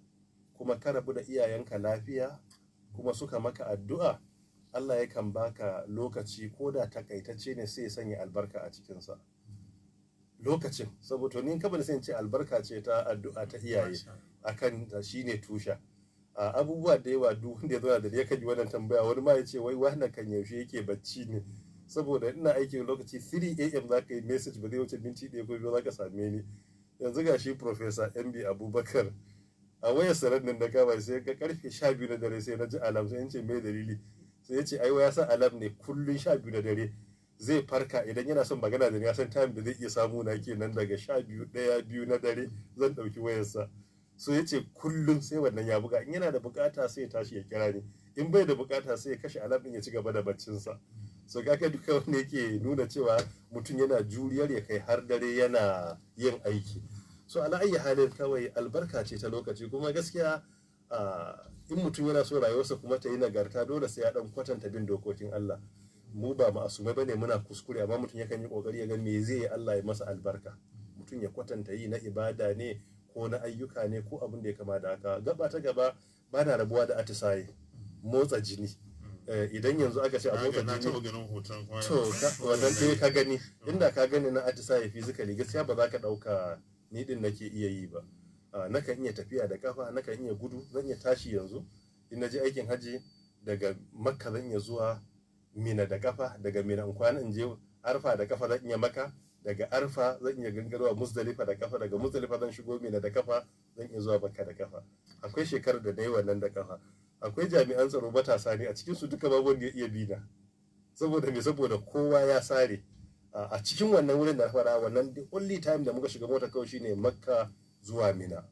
kuma ka rabu da iyayenka lafiya kuma suka maka addu'a, Allah yakan baka lokaci ko da takaitacce ne, sai ya sanya albarka a cikinsa lokacin. Saboda ni ka bani sai in ce albarka ce ta addu'a ta iyaye akan shine tusha a abubuwa da yawa. Duk wanda ya zauna da ya ji wannan tambaya, wani ma ya ce wai wannan kan yaushe yake bacci ne? Saboda ina aiki lokaci 3 a.m. za ka yi message, ba zai wuce minti 1 ko 2 za ka same ni. Yanzu ga shi Professor MB Abubakar a wayar sanar nan da kama sai ga karfe 12 na dare, sai na ji alarm. Sai in ce mai dalili? Sai ya ce ai ya sa alarm ne, kullun 12 na dare zai farka, idan yana son magana da ni ya san time da zai iya samu na kenan, daga 12, 1, 2 na dare zan ɗauki wayarsa. So ya ce kullum sai wannan ya buga, in yana da bukata sai ya tashi ya kira ni, in bai da bukata sai ya kashe alarm din ya ci gaba da baccinsa. So kaga duka wanda yake nuna cewa mutum yana juriyar ya kai har dare yana yin aiki. So ala ayyi halin, kawai albarka ce ta lokaci. Kuma gaskiya, in mutum yana so rayuwarsa kuma ta yi nagarta, dole sai ya dan kwatanta bin dokokin Allah. Mu ba ma'asumai bane, muna kuskure, amma mutum yakan yi kokari ya ga me zai yi Allah ya masa albarka. Mutum ya kwatanta yi na ibada ne ko na ayyuka ne ko abin da ya kama da haka. Gaba ta gaba, ba na rabuwa da atisaye, motsa jini. Idan yanzu aka ce a motsa Na jini taɓa ganin hoton kuma. To wannan ɗaya ka gani. Inda ka gani na atisaye physically, gaskiya ba za ka ɗauka ni din nake iya yi ba. Nakan iya tafiya da kafa, nakan iya gudu, zan iya tashi yanzu in na je aikin haji daga Makka zan iya zuwa Mina da kafa, daga Mina in kwana in je Arfa da kafa zan iya maka, daga Arfa zan iya gangarwa Muzdalifa da kafa, daga Muzdalifa zan shigo Mina da kafa, zan iya zuwa Makka da kafa. Akwai shekarar da na yi wannan da kafa. Akwai jami'an tsaro matasa ne a cikin su, duka babu wanda ya iya bina. Saboda me? Saboda kowa ya sare a cikin wannan wurin da na fara wannan. The only time da muka shiga mota kawai shine Makka zuwa Mina,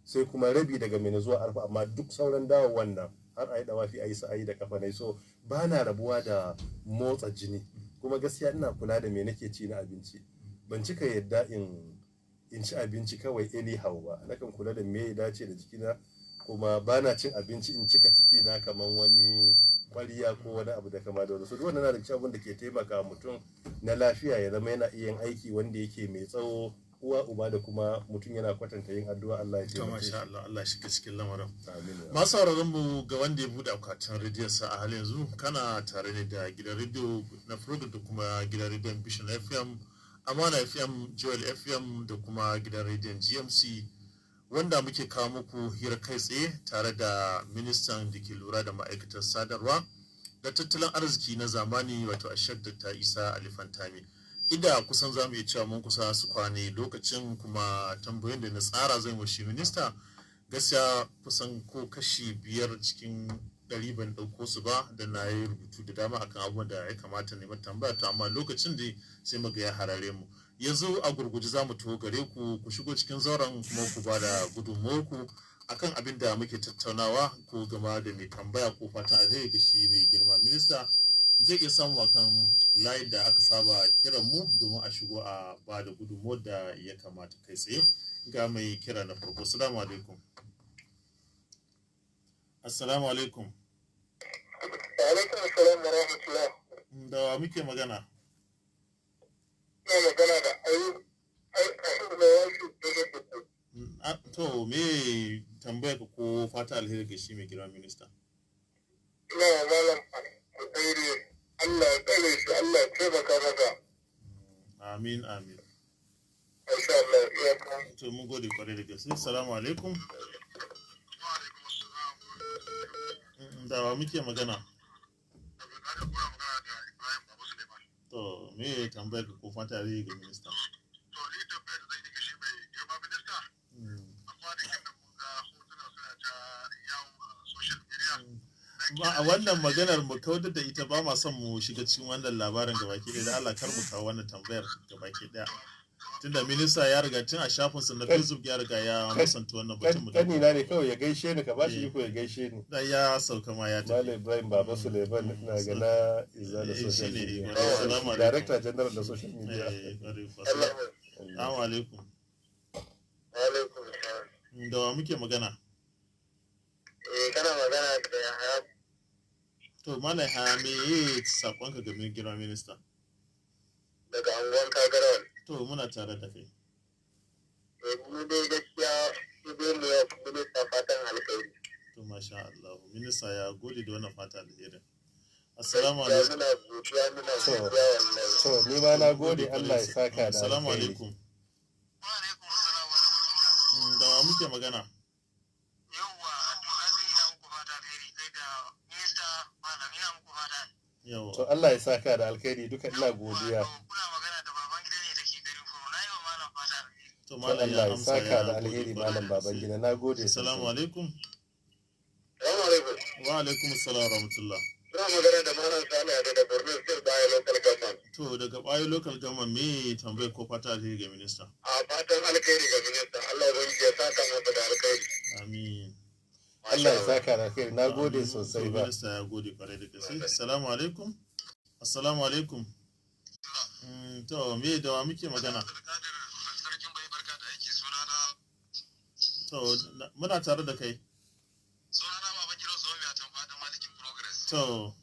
sai kuma rabi daga Mina zuwa Arfa, amma duk sauran dawo wannan har a yi dawafi, a yi sa'ayi, da kafa ne. So ba na rabuwa da motsa jini. Kuma gaskiya ina kula da me nake ci na abinci. Ban cika yadda in ci abinci kawai anyhow ba. Nakan kula da me ya dace da jikina, kuma ba na cin abinci in cika ciki na kaman wani kwariya ko wani abu da kama da wani. So duk wannan na da cikin abin da ke taimaka mutum na lafiya, ya zama yana iya yin aiki wanda yake mai tsawo, uwa uba da kuma mutum yana kwatanta yin addu'a Allah ya To, taimake shi. Masha Allah, Allah shiga cikin lamarin. Amin ya Masu sauraron mu, ga wanda ya bude akwatin rediyon sa a halin yanzu, kana tare ne da gidan rediyo na Frodo da kuma gidan rediyon Vision FM, Amana FM, Joel FM da kuma gidan rediyon GMC, wanda muke kawo muku hira kai tsaye tare da ministan da ke lura da ma'aikatar sadarwa da tattalin arziki na zamani, wato Ashek Dr. Isa Ali Pantami, inda kusan za mu iya cewa mun kusa su kwane lokacin. Kuma tambayoyin da na tsara zai wa shi minista, gaskiya kusan ko 5% ban ɗauko su ba, da na yi rubutu da dama akan abubuwan da ya kamata ne tambaya. To, amma lokacin da sai muga ya harare mu. Yanzu a gurguje za mu taho gare ku, ku shigo cikin zauren kuma ku ba da gudunmuwarku akan abin da muke tattaunawa, ko gama da mai tambaya ko fatan alheri ga shi mai girma minista. Zai iya samu akan layin da aka saba kiran mu domin a shigo a ba da gudunmuwar da ya kamata kai tsaye. Ga mai kira na farko. Assalamu alaikum. Assalamu alaikum. Alaikum salam wa rahmatullah. Da wa muke magana? Ina magana da Ayub mai wasu daga Dubu. To, me tambaya ka ko fata alheri ga shi mai girma minista? Ina wa malam alheri, Allah ya tsare shi, Allah ya taimaka masa. Amin, amin. Masha Allah, iya kan. To, mun gode kwarai da gaske. Assalamu alaikum. Da wa muke magana? To, me tambayar ka ko fata alheri ga minista? To, ni tambayar da zan yi ga shi mai girma minista, a kwanakin da mun ga hotuna suna ta yawo a social media. Ba a wannan maganar mu kautar da ita, ba ma son mu shiga cikin wannan labarin gabaki ɗaya. Da Allah kar mu kawo wannan tambayar gabaki ɗaya. Tunda minista ya riga tun a shafinsa na Facebook ya riga ya musanta wannan batun mu. Kanina ne kawai ya gaishe ni, ka bashi Eh. iko ya gaishe ni. Da ya sauka ma ya tafi. Malam Ibrahim Baba Suleiman na ga na Izala Eh, social shine, media. eh, assalamu alaikum. Director General na social media. Eh, kwarai kuwa. Allah. Assalamu alaikum. Alaikum salam. Da wa muke magana? Eh, kana magana da Yahaya. To, Malam ha, me ye sakonka ga mai girma minista? Daga anguwan Kagarawal. To, muna tare da kai. Eh, mu dai gaskiya su dai mu yau minista fatan alkhairi. To, masha Allah. Minista ya gode da wannan fata alheri. Assalamu Gaskiya alaikum. muna godiya, muna To. godiya wallahi. To, ni ma na gode, Allah ya saka da Assalamu alkhairi. alaikum. Da wa muke magana? Yawwa, to na ina muku fata alheri kai da minista malam, ina muku fata. Yawa. To, Allah ya saka da alkhairi duka, ina godiya. Kuna magana da baban gida ne da ke garin Furo. Na yi wa malam fata alheri. To, To, malam Allah ya ya amsa saka ya da gode alheri kwarai malam da gaske. Babangida, na gode Assalamu sosai. alaikum. Salamu alaikum. Wa alaikum assalam wa rahmatullah. Ina magana da malam Sale daga Borno State Bayo Local Government. To, daga Bayo Local Government, me tambayar ko fata alheri ga minista? A fatan alkhairi ga minista. Allah ubangiji ya saka masa da alkhairi. Amin. Allah ya saka da alkhairi, na gode Amin. sosai To, ba. minista ya gode kwarai da gaske. Assalamu alaikum. Assalamu alaikum. To, me da wa muke magana? Sarkin bai, barka da aiki, sunana To, muna tare da kai. sunana baban gidan Zomi a tamfadin Malikin Progress. To,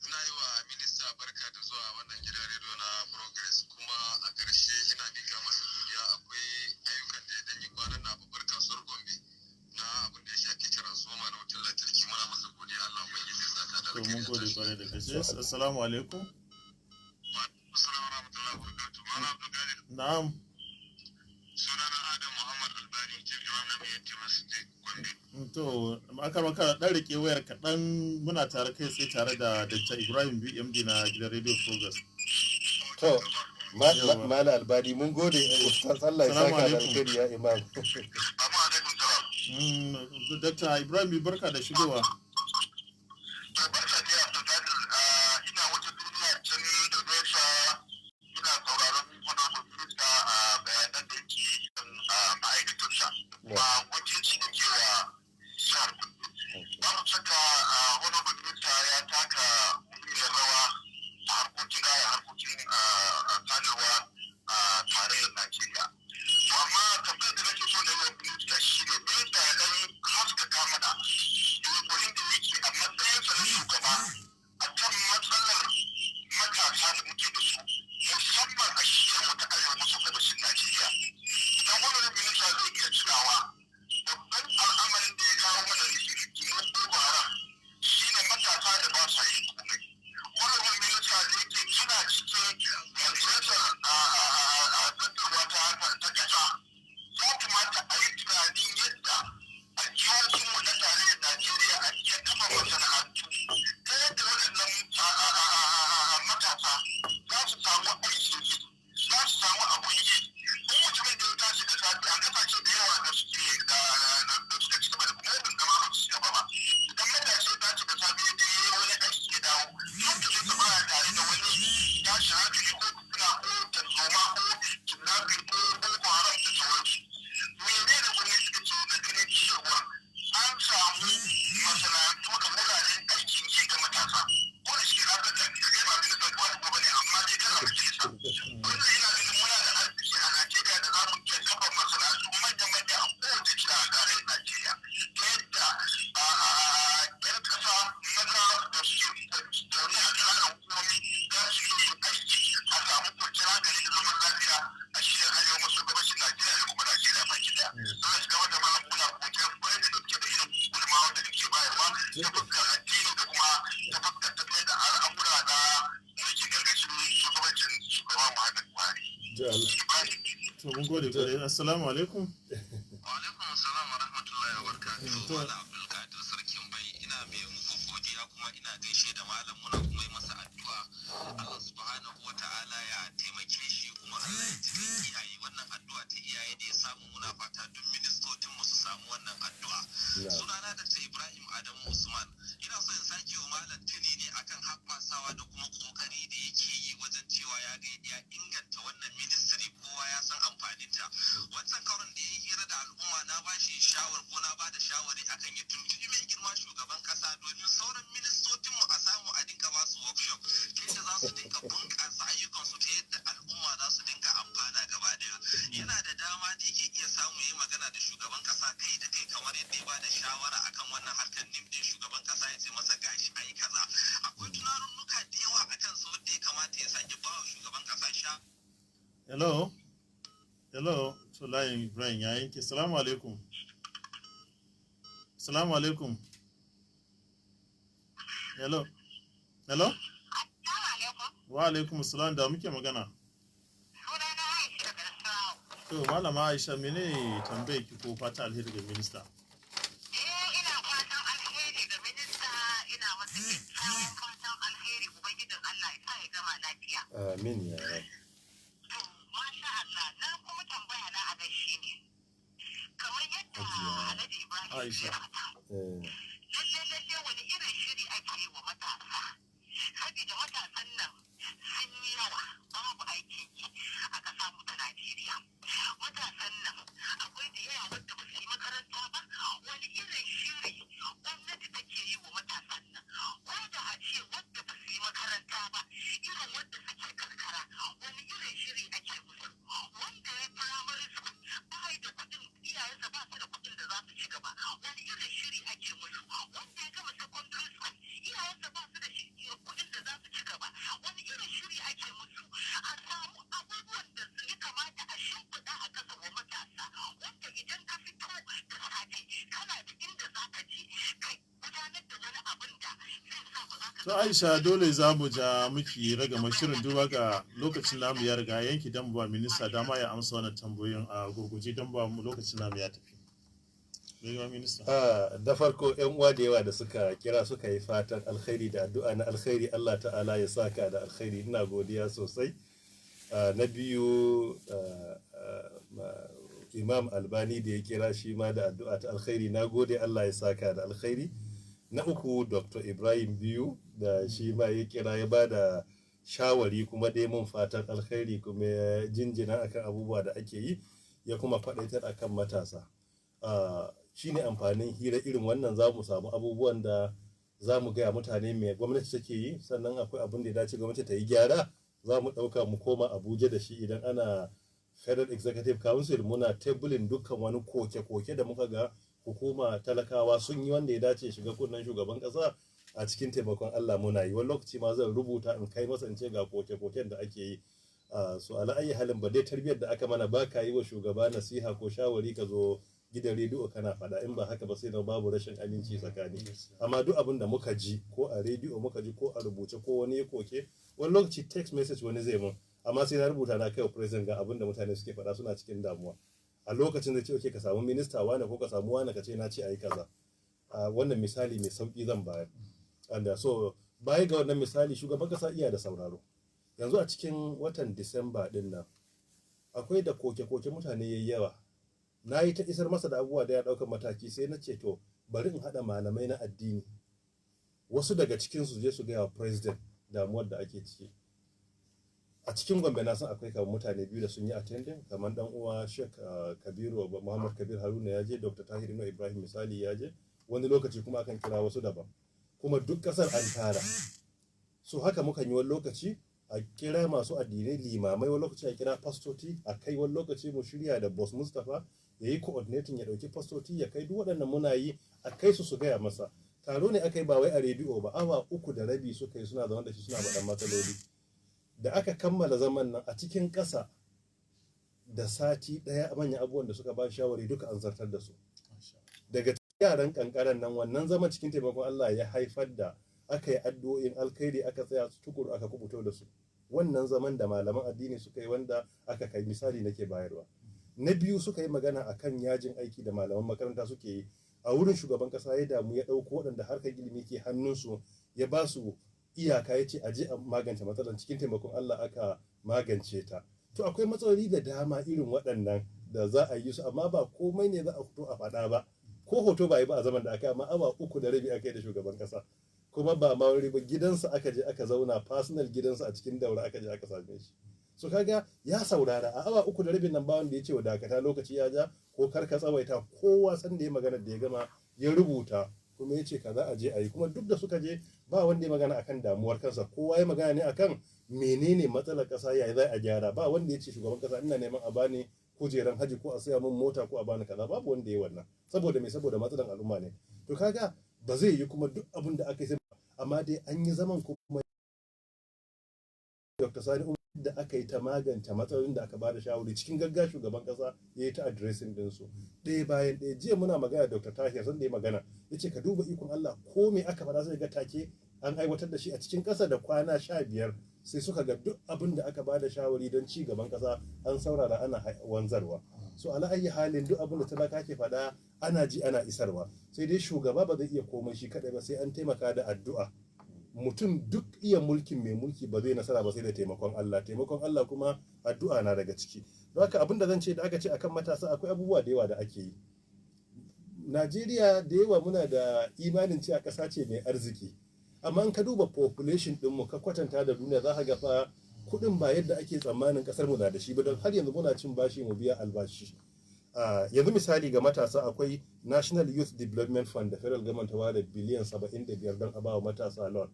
Ina yi wa minista barka da zuwa wannan gidan rediyo na Progress, kuma a ƙarshe ina mika masa godiya, akwai ayyukan da ya danyi kwanan na babbar kasuwar Gombe na abin da ya shafi transformer na wutar lantarki. Muna masa godiya, Allah ubangiji ya saka da to, mun alkhairi. gode kwarai da gaske. Assalamu alaikum. Assalamu warahmatullahi wabarakatuh. Malam Abdulkadir. Na'am. Sunana Adam Muhammad Albani, Chief Imam na Miyanti Masjid Gombe. To, aka maka dan rike wayar kaɗan, muna tare kai tsaye tare da Dr. Ibrahim BMD na gidan Radio Progress. To, Yawa. Malam Albani, mun gode, Ustaz, Allah ya Assalamu saka da alaikum. alkhairi ya imam. Amma alaikum salam. Dr. Ibrahim, barka da shigowa. To, barka dai Abdulkadir, ina wata duniya can da nesa ina sauraron honorable minista a bayanan da yake yi kan ma'aikatansa. Ba wakilci da ke wa jihar Gombe. Babu shakka honorable minista ya taka muhimmiyar rawa a harkokin raya harkokin sadarwa a tarayyar Najeriya. To, amma tambayar da nake so na yi wa minista shi ne, minista ya ɗan haskaka mana yunƙurin da Ta fuskar addini da kuma ta fuskar tafiyar da al'amura na mulki karkashin shugabancin shugaba Muhammadu Buhari. To, mun gode kwarai. Assalamu alaikum. Wa alaikum assalam wa rahmatullahi wa barakatuhu. Malam Abdulkadir Sarkin Bai, ina mai muku godiya kuma ina gaishe da malam, muna kuma yi masa addu'a. Allah subhanahu wa ta'ala ya taimake shi kuma Allah ya ji iyaye. Wannan addu'a ta iyaye da ya samu, muna fata duk ministocin mu su samu wannan addu'a. Sunana Dr. Ibrahim Adamu Usman. Ina so in sake wa malam tuni ne akan haɓasawa da kuma kokari da yake yi wajen cewa ya ga ya inganta wannan ministry, kowa ya san amfaninta. Wancan karon da ya yi hira da al'umma, na ba shi shawar ko na ba da shawari akan ya tuntuɓi mai girma shugaban kasa domin sauran ministocin mu a samu a dinka ba su workshop ta yadda za su dinka bunƙasa ayyukansu, ta yadda al'umma za su dinka amfana gaba daya. Yana da dama da yake iya samu ya yi magana da shugaban kasa kai da kai, kamar yadda ya ba da shawara akan wannan harkar NIM din, shugaban kasa ya ce masa gashi ayi kaza. Akwai tunanunnuka da yawa akan su wanda ya kamata ya sake ba wa shugaban kasa sha Hello, hello. To, layin Ibrahim ya yanke. Salamu alaikum. Salamu alaikum. Hello, hello. Wa alaikum salam. Da muke magana? To, Malama Aisha, mene tambaye ki ko fata alheri ga minista? Ina fatan alheri ga minista, ina masa kyakkyawan fatan alheri, Ubangijin Allah ya sa ya gama lafiya. Amin ya rab. To, masha Allah, na kuma tambaya na a gaishe ne. Kamar yadda Alhaji Ibrahim Aisha. ya faɗa. Lalle lalle, wani irin shiri ake yi wa matasa? Saboda matasan nan sun yi yawa, babu aikin yi a ƙasa mu ta Najeriya. Matasan nan akwai da yawa wanda ba su yi makaranta ba. Wani irin shiri gwamnati take yi wa matasan nan? Ko da a ce wanda ba su yi makaranta ba, irin wanda suke karkara, wani irin shiri ake musu? Wanda ya primary school ba da kuɗin, iyayensa ba su da kuɗin da za su ci gaba, wani irin shiri ake musu? Wanda ya gama secondary school, iyayensa ba su da kuɗin da za su ci gaba, wani irin shiri ake musu? A samu abubuwan da su ya kamata a shimfiɗa a ƙasa wa matasa, wanda idan ka fito da safe kana da inda za ka je ka gudanar da wani abin da zai sa ba za ka To, Aisha, dole za mu ja miki ragama shirin duba ga lokacin namu ya riga yanki, dan ba minista dama ya amsa wannan tambayoyin a gurguje, dan ba mu lokacin namu ya tafi. Mai girma minista. Da farko, yan uwa da yawa da suka kira suka yi fatan alkhairi da addu'a na alkhairi, Allah ta'ala ya saka da alkhairi, ina godiya sosai. Na biyu, Imam Albani da ya kira shi ma da addu'a ta alkhairi, na gode, Allah ya saka da alkhairi. Na uku, Dr. Ibrahim Biyu da shi ma ya kira ya ba da shawari kuma dai mun fatan alkhairi kuma ya jinjina akan abubuwa da ake yi, ya kuma faɗaitar akan matasa. Shine amfanin hira irin wannan, za mu samu abubuwan da za mu gaya mutane me gwamnati take yi. Sannan akwai abin da ya dace gwamnati ta yi gyara, za mu ɗauka mu koma Abuja da shi. Idan ana Federal Executive Council, muna tabling dukkan wani koke-koke da muka ga hukuma talakawa sun yi wanda ya dace shiga kunnen shugaban kasa, a cikin taimakon Allah muna yi. Wani lokaci ma zan rubuta in kai masa, in ce ga koke-koken da ake yi. So ala ayi halin, ba dai tarbiyyar da aka mana ba, ka yi wa shugaba nasiha ko shawari ka zo gidan rediyo kana faɗa. In ba haka ba sai na babu rashin aminci tsakani. Amma duk abin da muka ji, ko a rediyo muka ji, ko a rubuce, ko wani ya koke, wani lokaci text message wani zai mun, amma sai na rubuta na kai wa president ga abin da mutane suke faɗa, suna cikin damuwa. A lokacin da ce okay, ka samu minista wane ko ka samu wane ka ce na ce ayi kaza. Wannan misali mai sauki zan bayar. And so baya ga wannan misali, shugaban kasa iya da sauraro. Yanzu a cikin watan Disamba din nan akwai da koke-koke mutane yayi yawa, na yi ta isar masa da abubuwa da ya ɗaukar mataki. Sai na ce to bari in haɗa malamai na addini, wasu daga cikin su je su gaya wa president damuwar da ake ciki a cikin Gombe. Na san akwai kamar mutane biyu da sun yi attending, kamar dan uwa Sheikh Kabiru Muhammad Kabir Haruna ya je, Dr. Tahir Ino Ibrahim misali ya je. Wani lokaci kuma akan kira wasu daban, kuma duk kasar an tara. So haka mukan yi, wani lokaci a kira masu addinai, limamai, wani lokaci a kira fastoti a kai, wani lokaci mu shirya da Boss Mustapha ya yi coordinating, ya dauki fastoti ya kai. Duk waɗannan muna yi, a kai su su gaya masa. Taro ne aka yi, ba wai a rediyo ba, awa 3.5 suka yi suna zaune da shi suna faɗan matsaloli. Da aka kammala zaman nan, a cikin ƙasa da sati ɗaya, manyan abubuwan da suka ba shawari duka an zartar da su. Daga Yaran kankaran nan, wannan zama cikin taimakon Allah ya haifar da aka yi addu'o'in alkhairi, aka tsaya tukuru, aka kubuto da su. Wannan zaman da malaman addini suka yi, wanda aka kai, misali nake bayarwa. Na biyu, suka yi magana akan yajin aiki da malaman makaranta suke yi a wurin. Shugaban kasa ya damu, ya ɗauko waɗanda harkar ilimi ke hannunsu, ya ba su iyaka, ya ce a je a magance matsalar. Cikin taimakon Allah aka magance ta. To, akwai matsaloli da dama irin waɗannan da za a yi su, amma ba komai ne za a fito a faɗa ba. Ko hoto ba yi ba a zaman da aka yi, amma awa 3.5 aka yi da shugaban kasa. Kuma ba ma wuri ba, gidansa aka je aka zauna, personal gidansa a cikin Daura aka je aka same shi. So kaga ya saurara a awa 3.5 nan, ba wanda ya ce wa dakata, lokaci ya ja, ko kar ka tsawaita. Kowa san da ya magana da ya gama ya rubuta, kuma ya ce kaza a je a yi. Kuma duk da suka je, ba wanda ya magana akan damuwar kansa. Kowa ya magana ne akan menene matsalar kasa, ya za a gyara. Ba wanda ya ce, "Shugaban kasa, ina neman a bani kujeran haji, ko a saya min mota, ko a bani kaza." Babu wanda ya wannan. Saboda me? Saboda matsalar al'umma ne. To kaga ba zai yi kuma duk abin da aka yi, amma dai an yi zaman. Kuma Dr. Sani Umar da aka yi ta magance matsalolin da aka bada shawari cikin gaggawa, shugaban kasa ya yi ta addressing dinsu ɗaya bayan ɗaya. Jiya muna magana, Dr. Tahir sanda ya magana ya ce, ka duba ikon Allah, ko me aka faɗa sai ga take an aiwatar da shi a cikin ƙasa da kwana 15. Sai suka ga duk abin da aka bada shawari don ci gaban ƙasa, an saurara, ana wanzarwa. So ala ayyi halin, duk abin da talaka ke faɗa ana ji, ana isarwa. Sai dai shugaba ba zai iya komai shi kaɗai ba, sai an taimaka da addu'a. Mutum duk iya mulkin mai mulki ba zai nasara ba sai da taimakon Allah. Taimakon Allah kuma addu'a na daga ciki. Don haka abin da zan ce da aka ce akan matasa, akwai abubuwa da yawa da ake yi. Najeriya da yawa muna da imanin cewa ƙasa ce mai arziki, amma in ka duba population ɗinmu ka kwatanta da duniya, za ka ga fa kuɗin ba yadda ake tsammanin ƙasar mu na da shi ba, don har yanzu muna cin bashi mu biya albashi. Yanzu misali ga matasa, akwai National Youth Development Fund da federal government ta ware biliyan 75 don a ba wa matasa loan,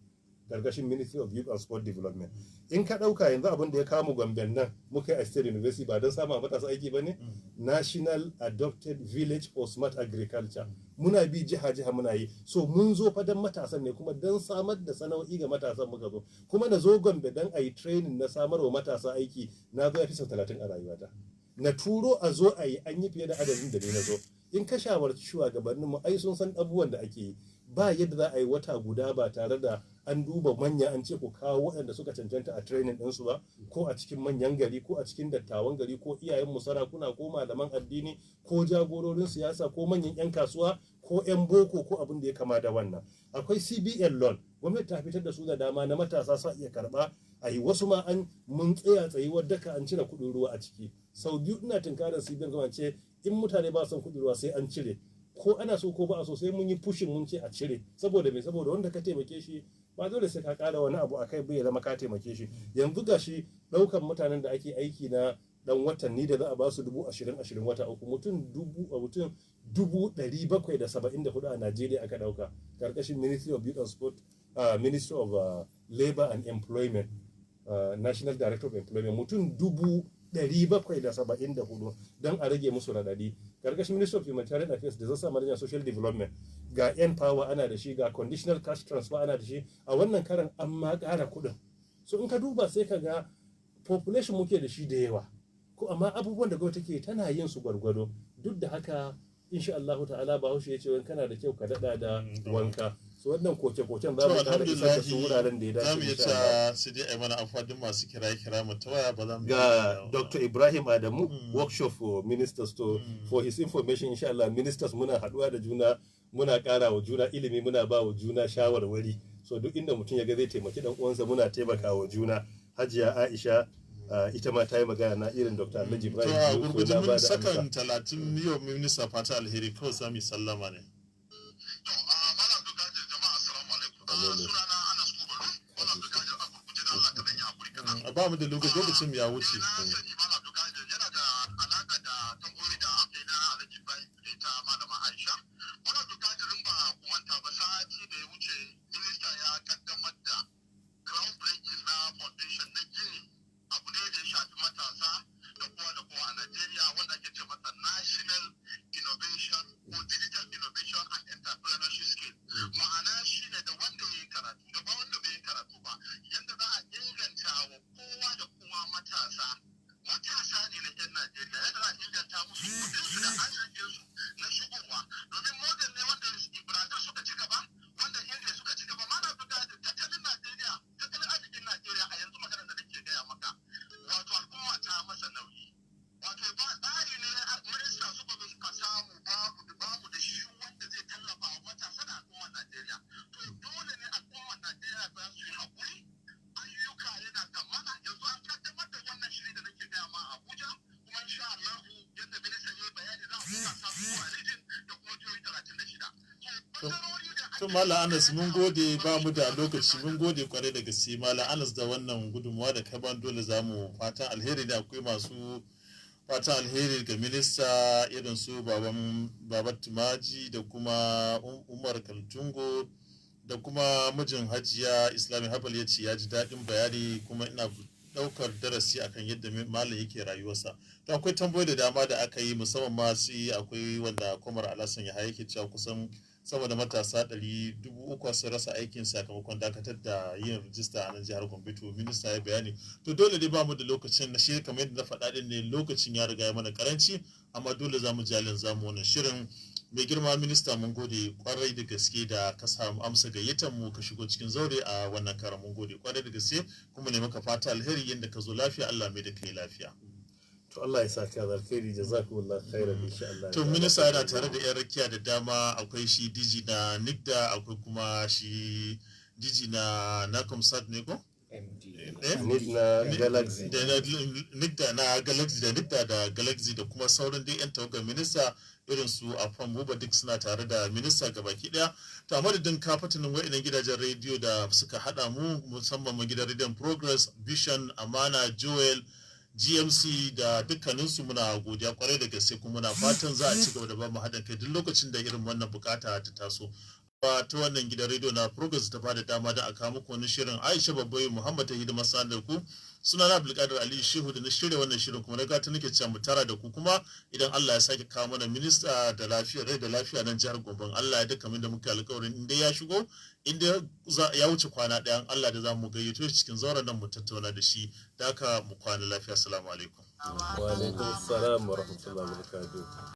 karkashin Ministry of Youth and Sport Development. In ka ɗauka yanzu, abin da ya kama Gomben nan muka yi a State University, ba don samun matasa aiki ba ne? National Adopted Village for Smart Agriculture, muna bi jiha jiha muna yi. So mun zo fa don matasan ne, kuma don samar da sana'o'i ga matasan muka zo. Kuma na zo Gombe don a yi training na samar wa matasa aiki, na zo ya fi sau 30 a rayuwata. Na turo a zo a yi, an yi fiye da adadin da ni na zo. In ka shawarci shugabanninmu, ai sun san abubuwan da ake yi. Ba yadda za a yi wata guda ba tare da an duba manya an ce ku kawo waɗanda suka cancanta a training ɗinsu ba, ko a cikin manyan gari, ko a cikin dattawan gari, ko iyayen mu sarakuna, ko malaman addini, ko jagororin siyasa, ko manyan 'yan kasuwa, ko 'yan boko, ko abin da ya kama da wannan. Akwai CBN loan, gwamnati ta fitar da su da dama na matasa sa iya karba a yi. Wasu ma an mun tsaya tsayuwar daka an cire kuɗin ruwa a ciki. Sau biyu ina tunkarar CBN kuma ce in mutane ba son kuɗin ruwa sai an cire, ko ana so ko ba a so, sai mun yi pushing mun ce a cire. Saboda me? Saboda wanda ka taimake shi, ba dole sai ka kara wani abu akai bai zama ka taimake shi. Yanzu gashi daukan mutanen da ake aiki na dan watanni da za a ba su 20,000 20,000 wata uku, mutum 774,000 a Najeriya aka dauka karkashin Ministry of Youth and Sport, Ministry of Labor and Employment, National Director of Employment, mutum 774,000 don a rage musu radadi. Karkashin Ministry of Humanitarian Affairs, Disaster Management, Social Development, ga N Power ana da shi, ga conditional cash transfer ana da shi. A wannan karan an ma ƙara kuɗin. So in ka duba sai ka ga population muke da shi da yawa ko, amma abubuwan da gwamnati take tana yin su gwargwado. Duk da haka, insha Allahu ta'ala, Bahaushe ya ce wani kana da kyau ka dada da wanka. So wannan koke-koken za mu ƙara isar da su wuraren da ya dace. Za mu iya insha Allah. cewa sai dai a yi mana afuwa, duk masu kira kira mu ta waya ba za mu Ga Dr. Ibrahim Adamu, workshop for ministers to for his information, insha Allah, ministers muna haduwa da juna, muna ƙara wa juna ilimi, muna ba wa juna shawarwari. So duk inda mutum ya ga zai taimaki dan uwansa, muna taimaka wa juna. Hajiya Aisha, ita ma ta yi magana na irin Dr. Alhaji To a Ibrahim Yusuf, gurguje na mun ba da sakan amsa. 30, yau minista fata alheri, kawai za mu yi sallama ne. To, Malam Abdulkadir, jama'a assalamu alaikum. Amin. Sunana Anas Kubaru. Malam Abdulkadir, a gurguje da Allah ka dan yi hakuri kaɗan. A ba mu da lokaci, lokacin ya wuce. Na sani, Malam Abdulkadir, yana da alaka da tambayoyi da aka yi na Alhaji Ibrahim da ita Malama Aisha. Malam Abdulkadir, in ba ku manta ba, sati da ya wuce minista ya kaddamar da ground breaking na foundation na gini, abu ne da ya shafi matasa da kowa da kowa a Najeriya, wanda ake ce masa National Innovation ko Digital Innovation and Entrepreneurship Skill. Ma'ana shi ne da wanda ya yi karatu da ba wanda bai yi karatu ba, yadda za a inganta wa kowa da kowa matasa. Wannan To, Malam Anas, mun gode. Ba mu da lokaci. Mun gode kwarai da gaske, Malam Anas, da wannan gudunmuwa da ka ban. Dole za mu fatan alheri da akwai masu fatan alheri ga minista, irin su baban Baban Tumaji da kuma Umar Kaltungo da kuma mijin Hajiya Islami Habal. Ya ce ya ji daɗin bayani kuma ina ɗaukar darasi akan yadda malam yake rayuwarsa. To, akwai tambayoyi da dama da aka yi, musamman ma sai akwai wanda Kwamar Alhassan ya yake cewa kusan sama da matasa 300,000 sun rasa aikin sakamakon dakatar da yin rijista a nan jihar Gombe. To, minista ya bayani. To, dole dai ba mu da lokacin na shi, kamar yadda na faɗa din ne, lokacin ya riga ya mana karanci, amma dole za mu jalin zamu wannan shirin. Mai girma minista, mun gode kwarai da gaske da ka samu amsa gayyatar mu ka shigo cikin zaure a wannan karan. Mun gode kwarai da gaske kuma ne maka fata alheri. Yadda ka zo lafiya, Allah mai da kai lafiya. To, Allah ya saka da alkhairi, jazakumullahu khairan, insha Allah. To, minista yana tare da yan rakiya da dama. Akwai shi DG na NITDA, akwai kuma shi DG na NACOMSAT ne ko? Need na Galaxy. Da na NITDA na Galaxy, da NITDA da Galaxy, da kuma sauran dai yan tawagar minista irin su Afan Buba, duk suna tare da minista gabaki daya. To, a madadin kafatanin wa'inan gidajen rediyo da suka hada mu, musamman ma gidan rediyon Progress, Vision, Amana, Joel, GMC da dukkaninsu, muna godiya kwarai da gaske kuma muna fatan za a ci gaba da ba mu haɗin kai duk lokacin da irin wannan bukata ta taso. Ta wannan gidan rediyo na Progress ta bada dama da aka muku wani shirin, Aisha Babbai Muhammad ta hidimar sanar da ku. Suna na Abdulkadir Aliyu Shehu da na shirya wannan shirin kuma na gata, nake cewa mu tara da ku kuma idan Allah ya sake kawo mana minista da lafiya, rai da lafiya nan jihar Gombe. Allah ya duka min da muka alƙawarin inda ya shigo, inda ya wuce kwana ɗayan Allah da za mu gayyato shi cikin zauren nan mu tattauna da shi. Da haka mu kwana lafiya. Assalamu alaikum. Wa alaikum assalam wa rahmatullahi wa barakatuh.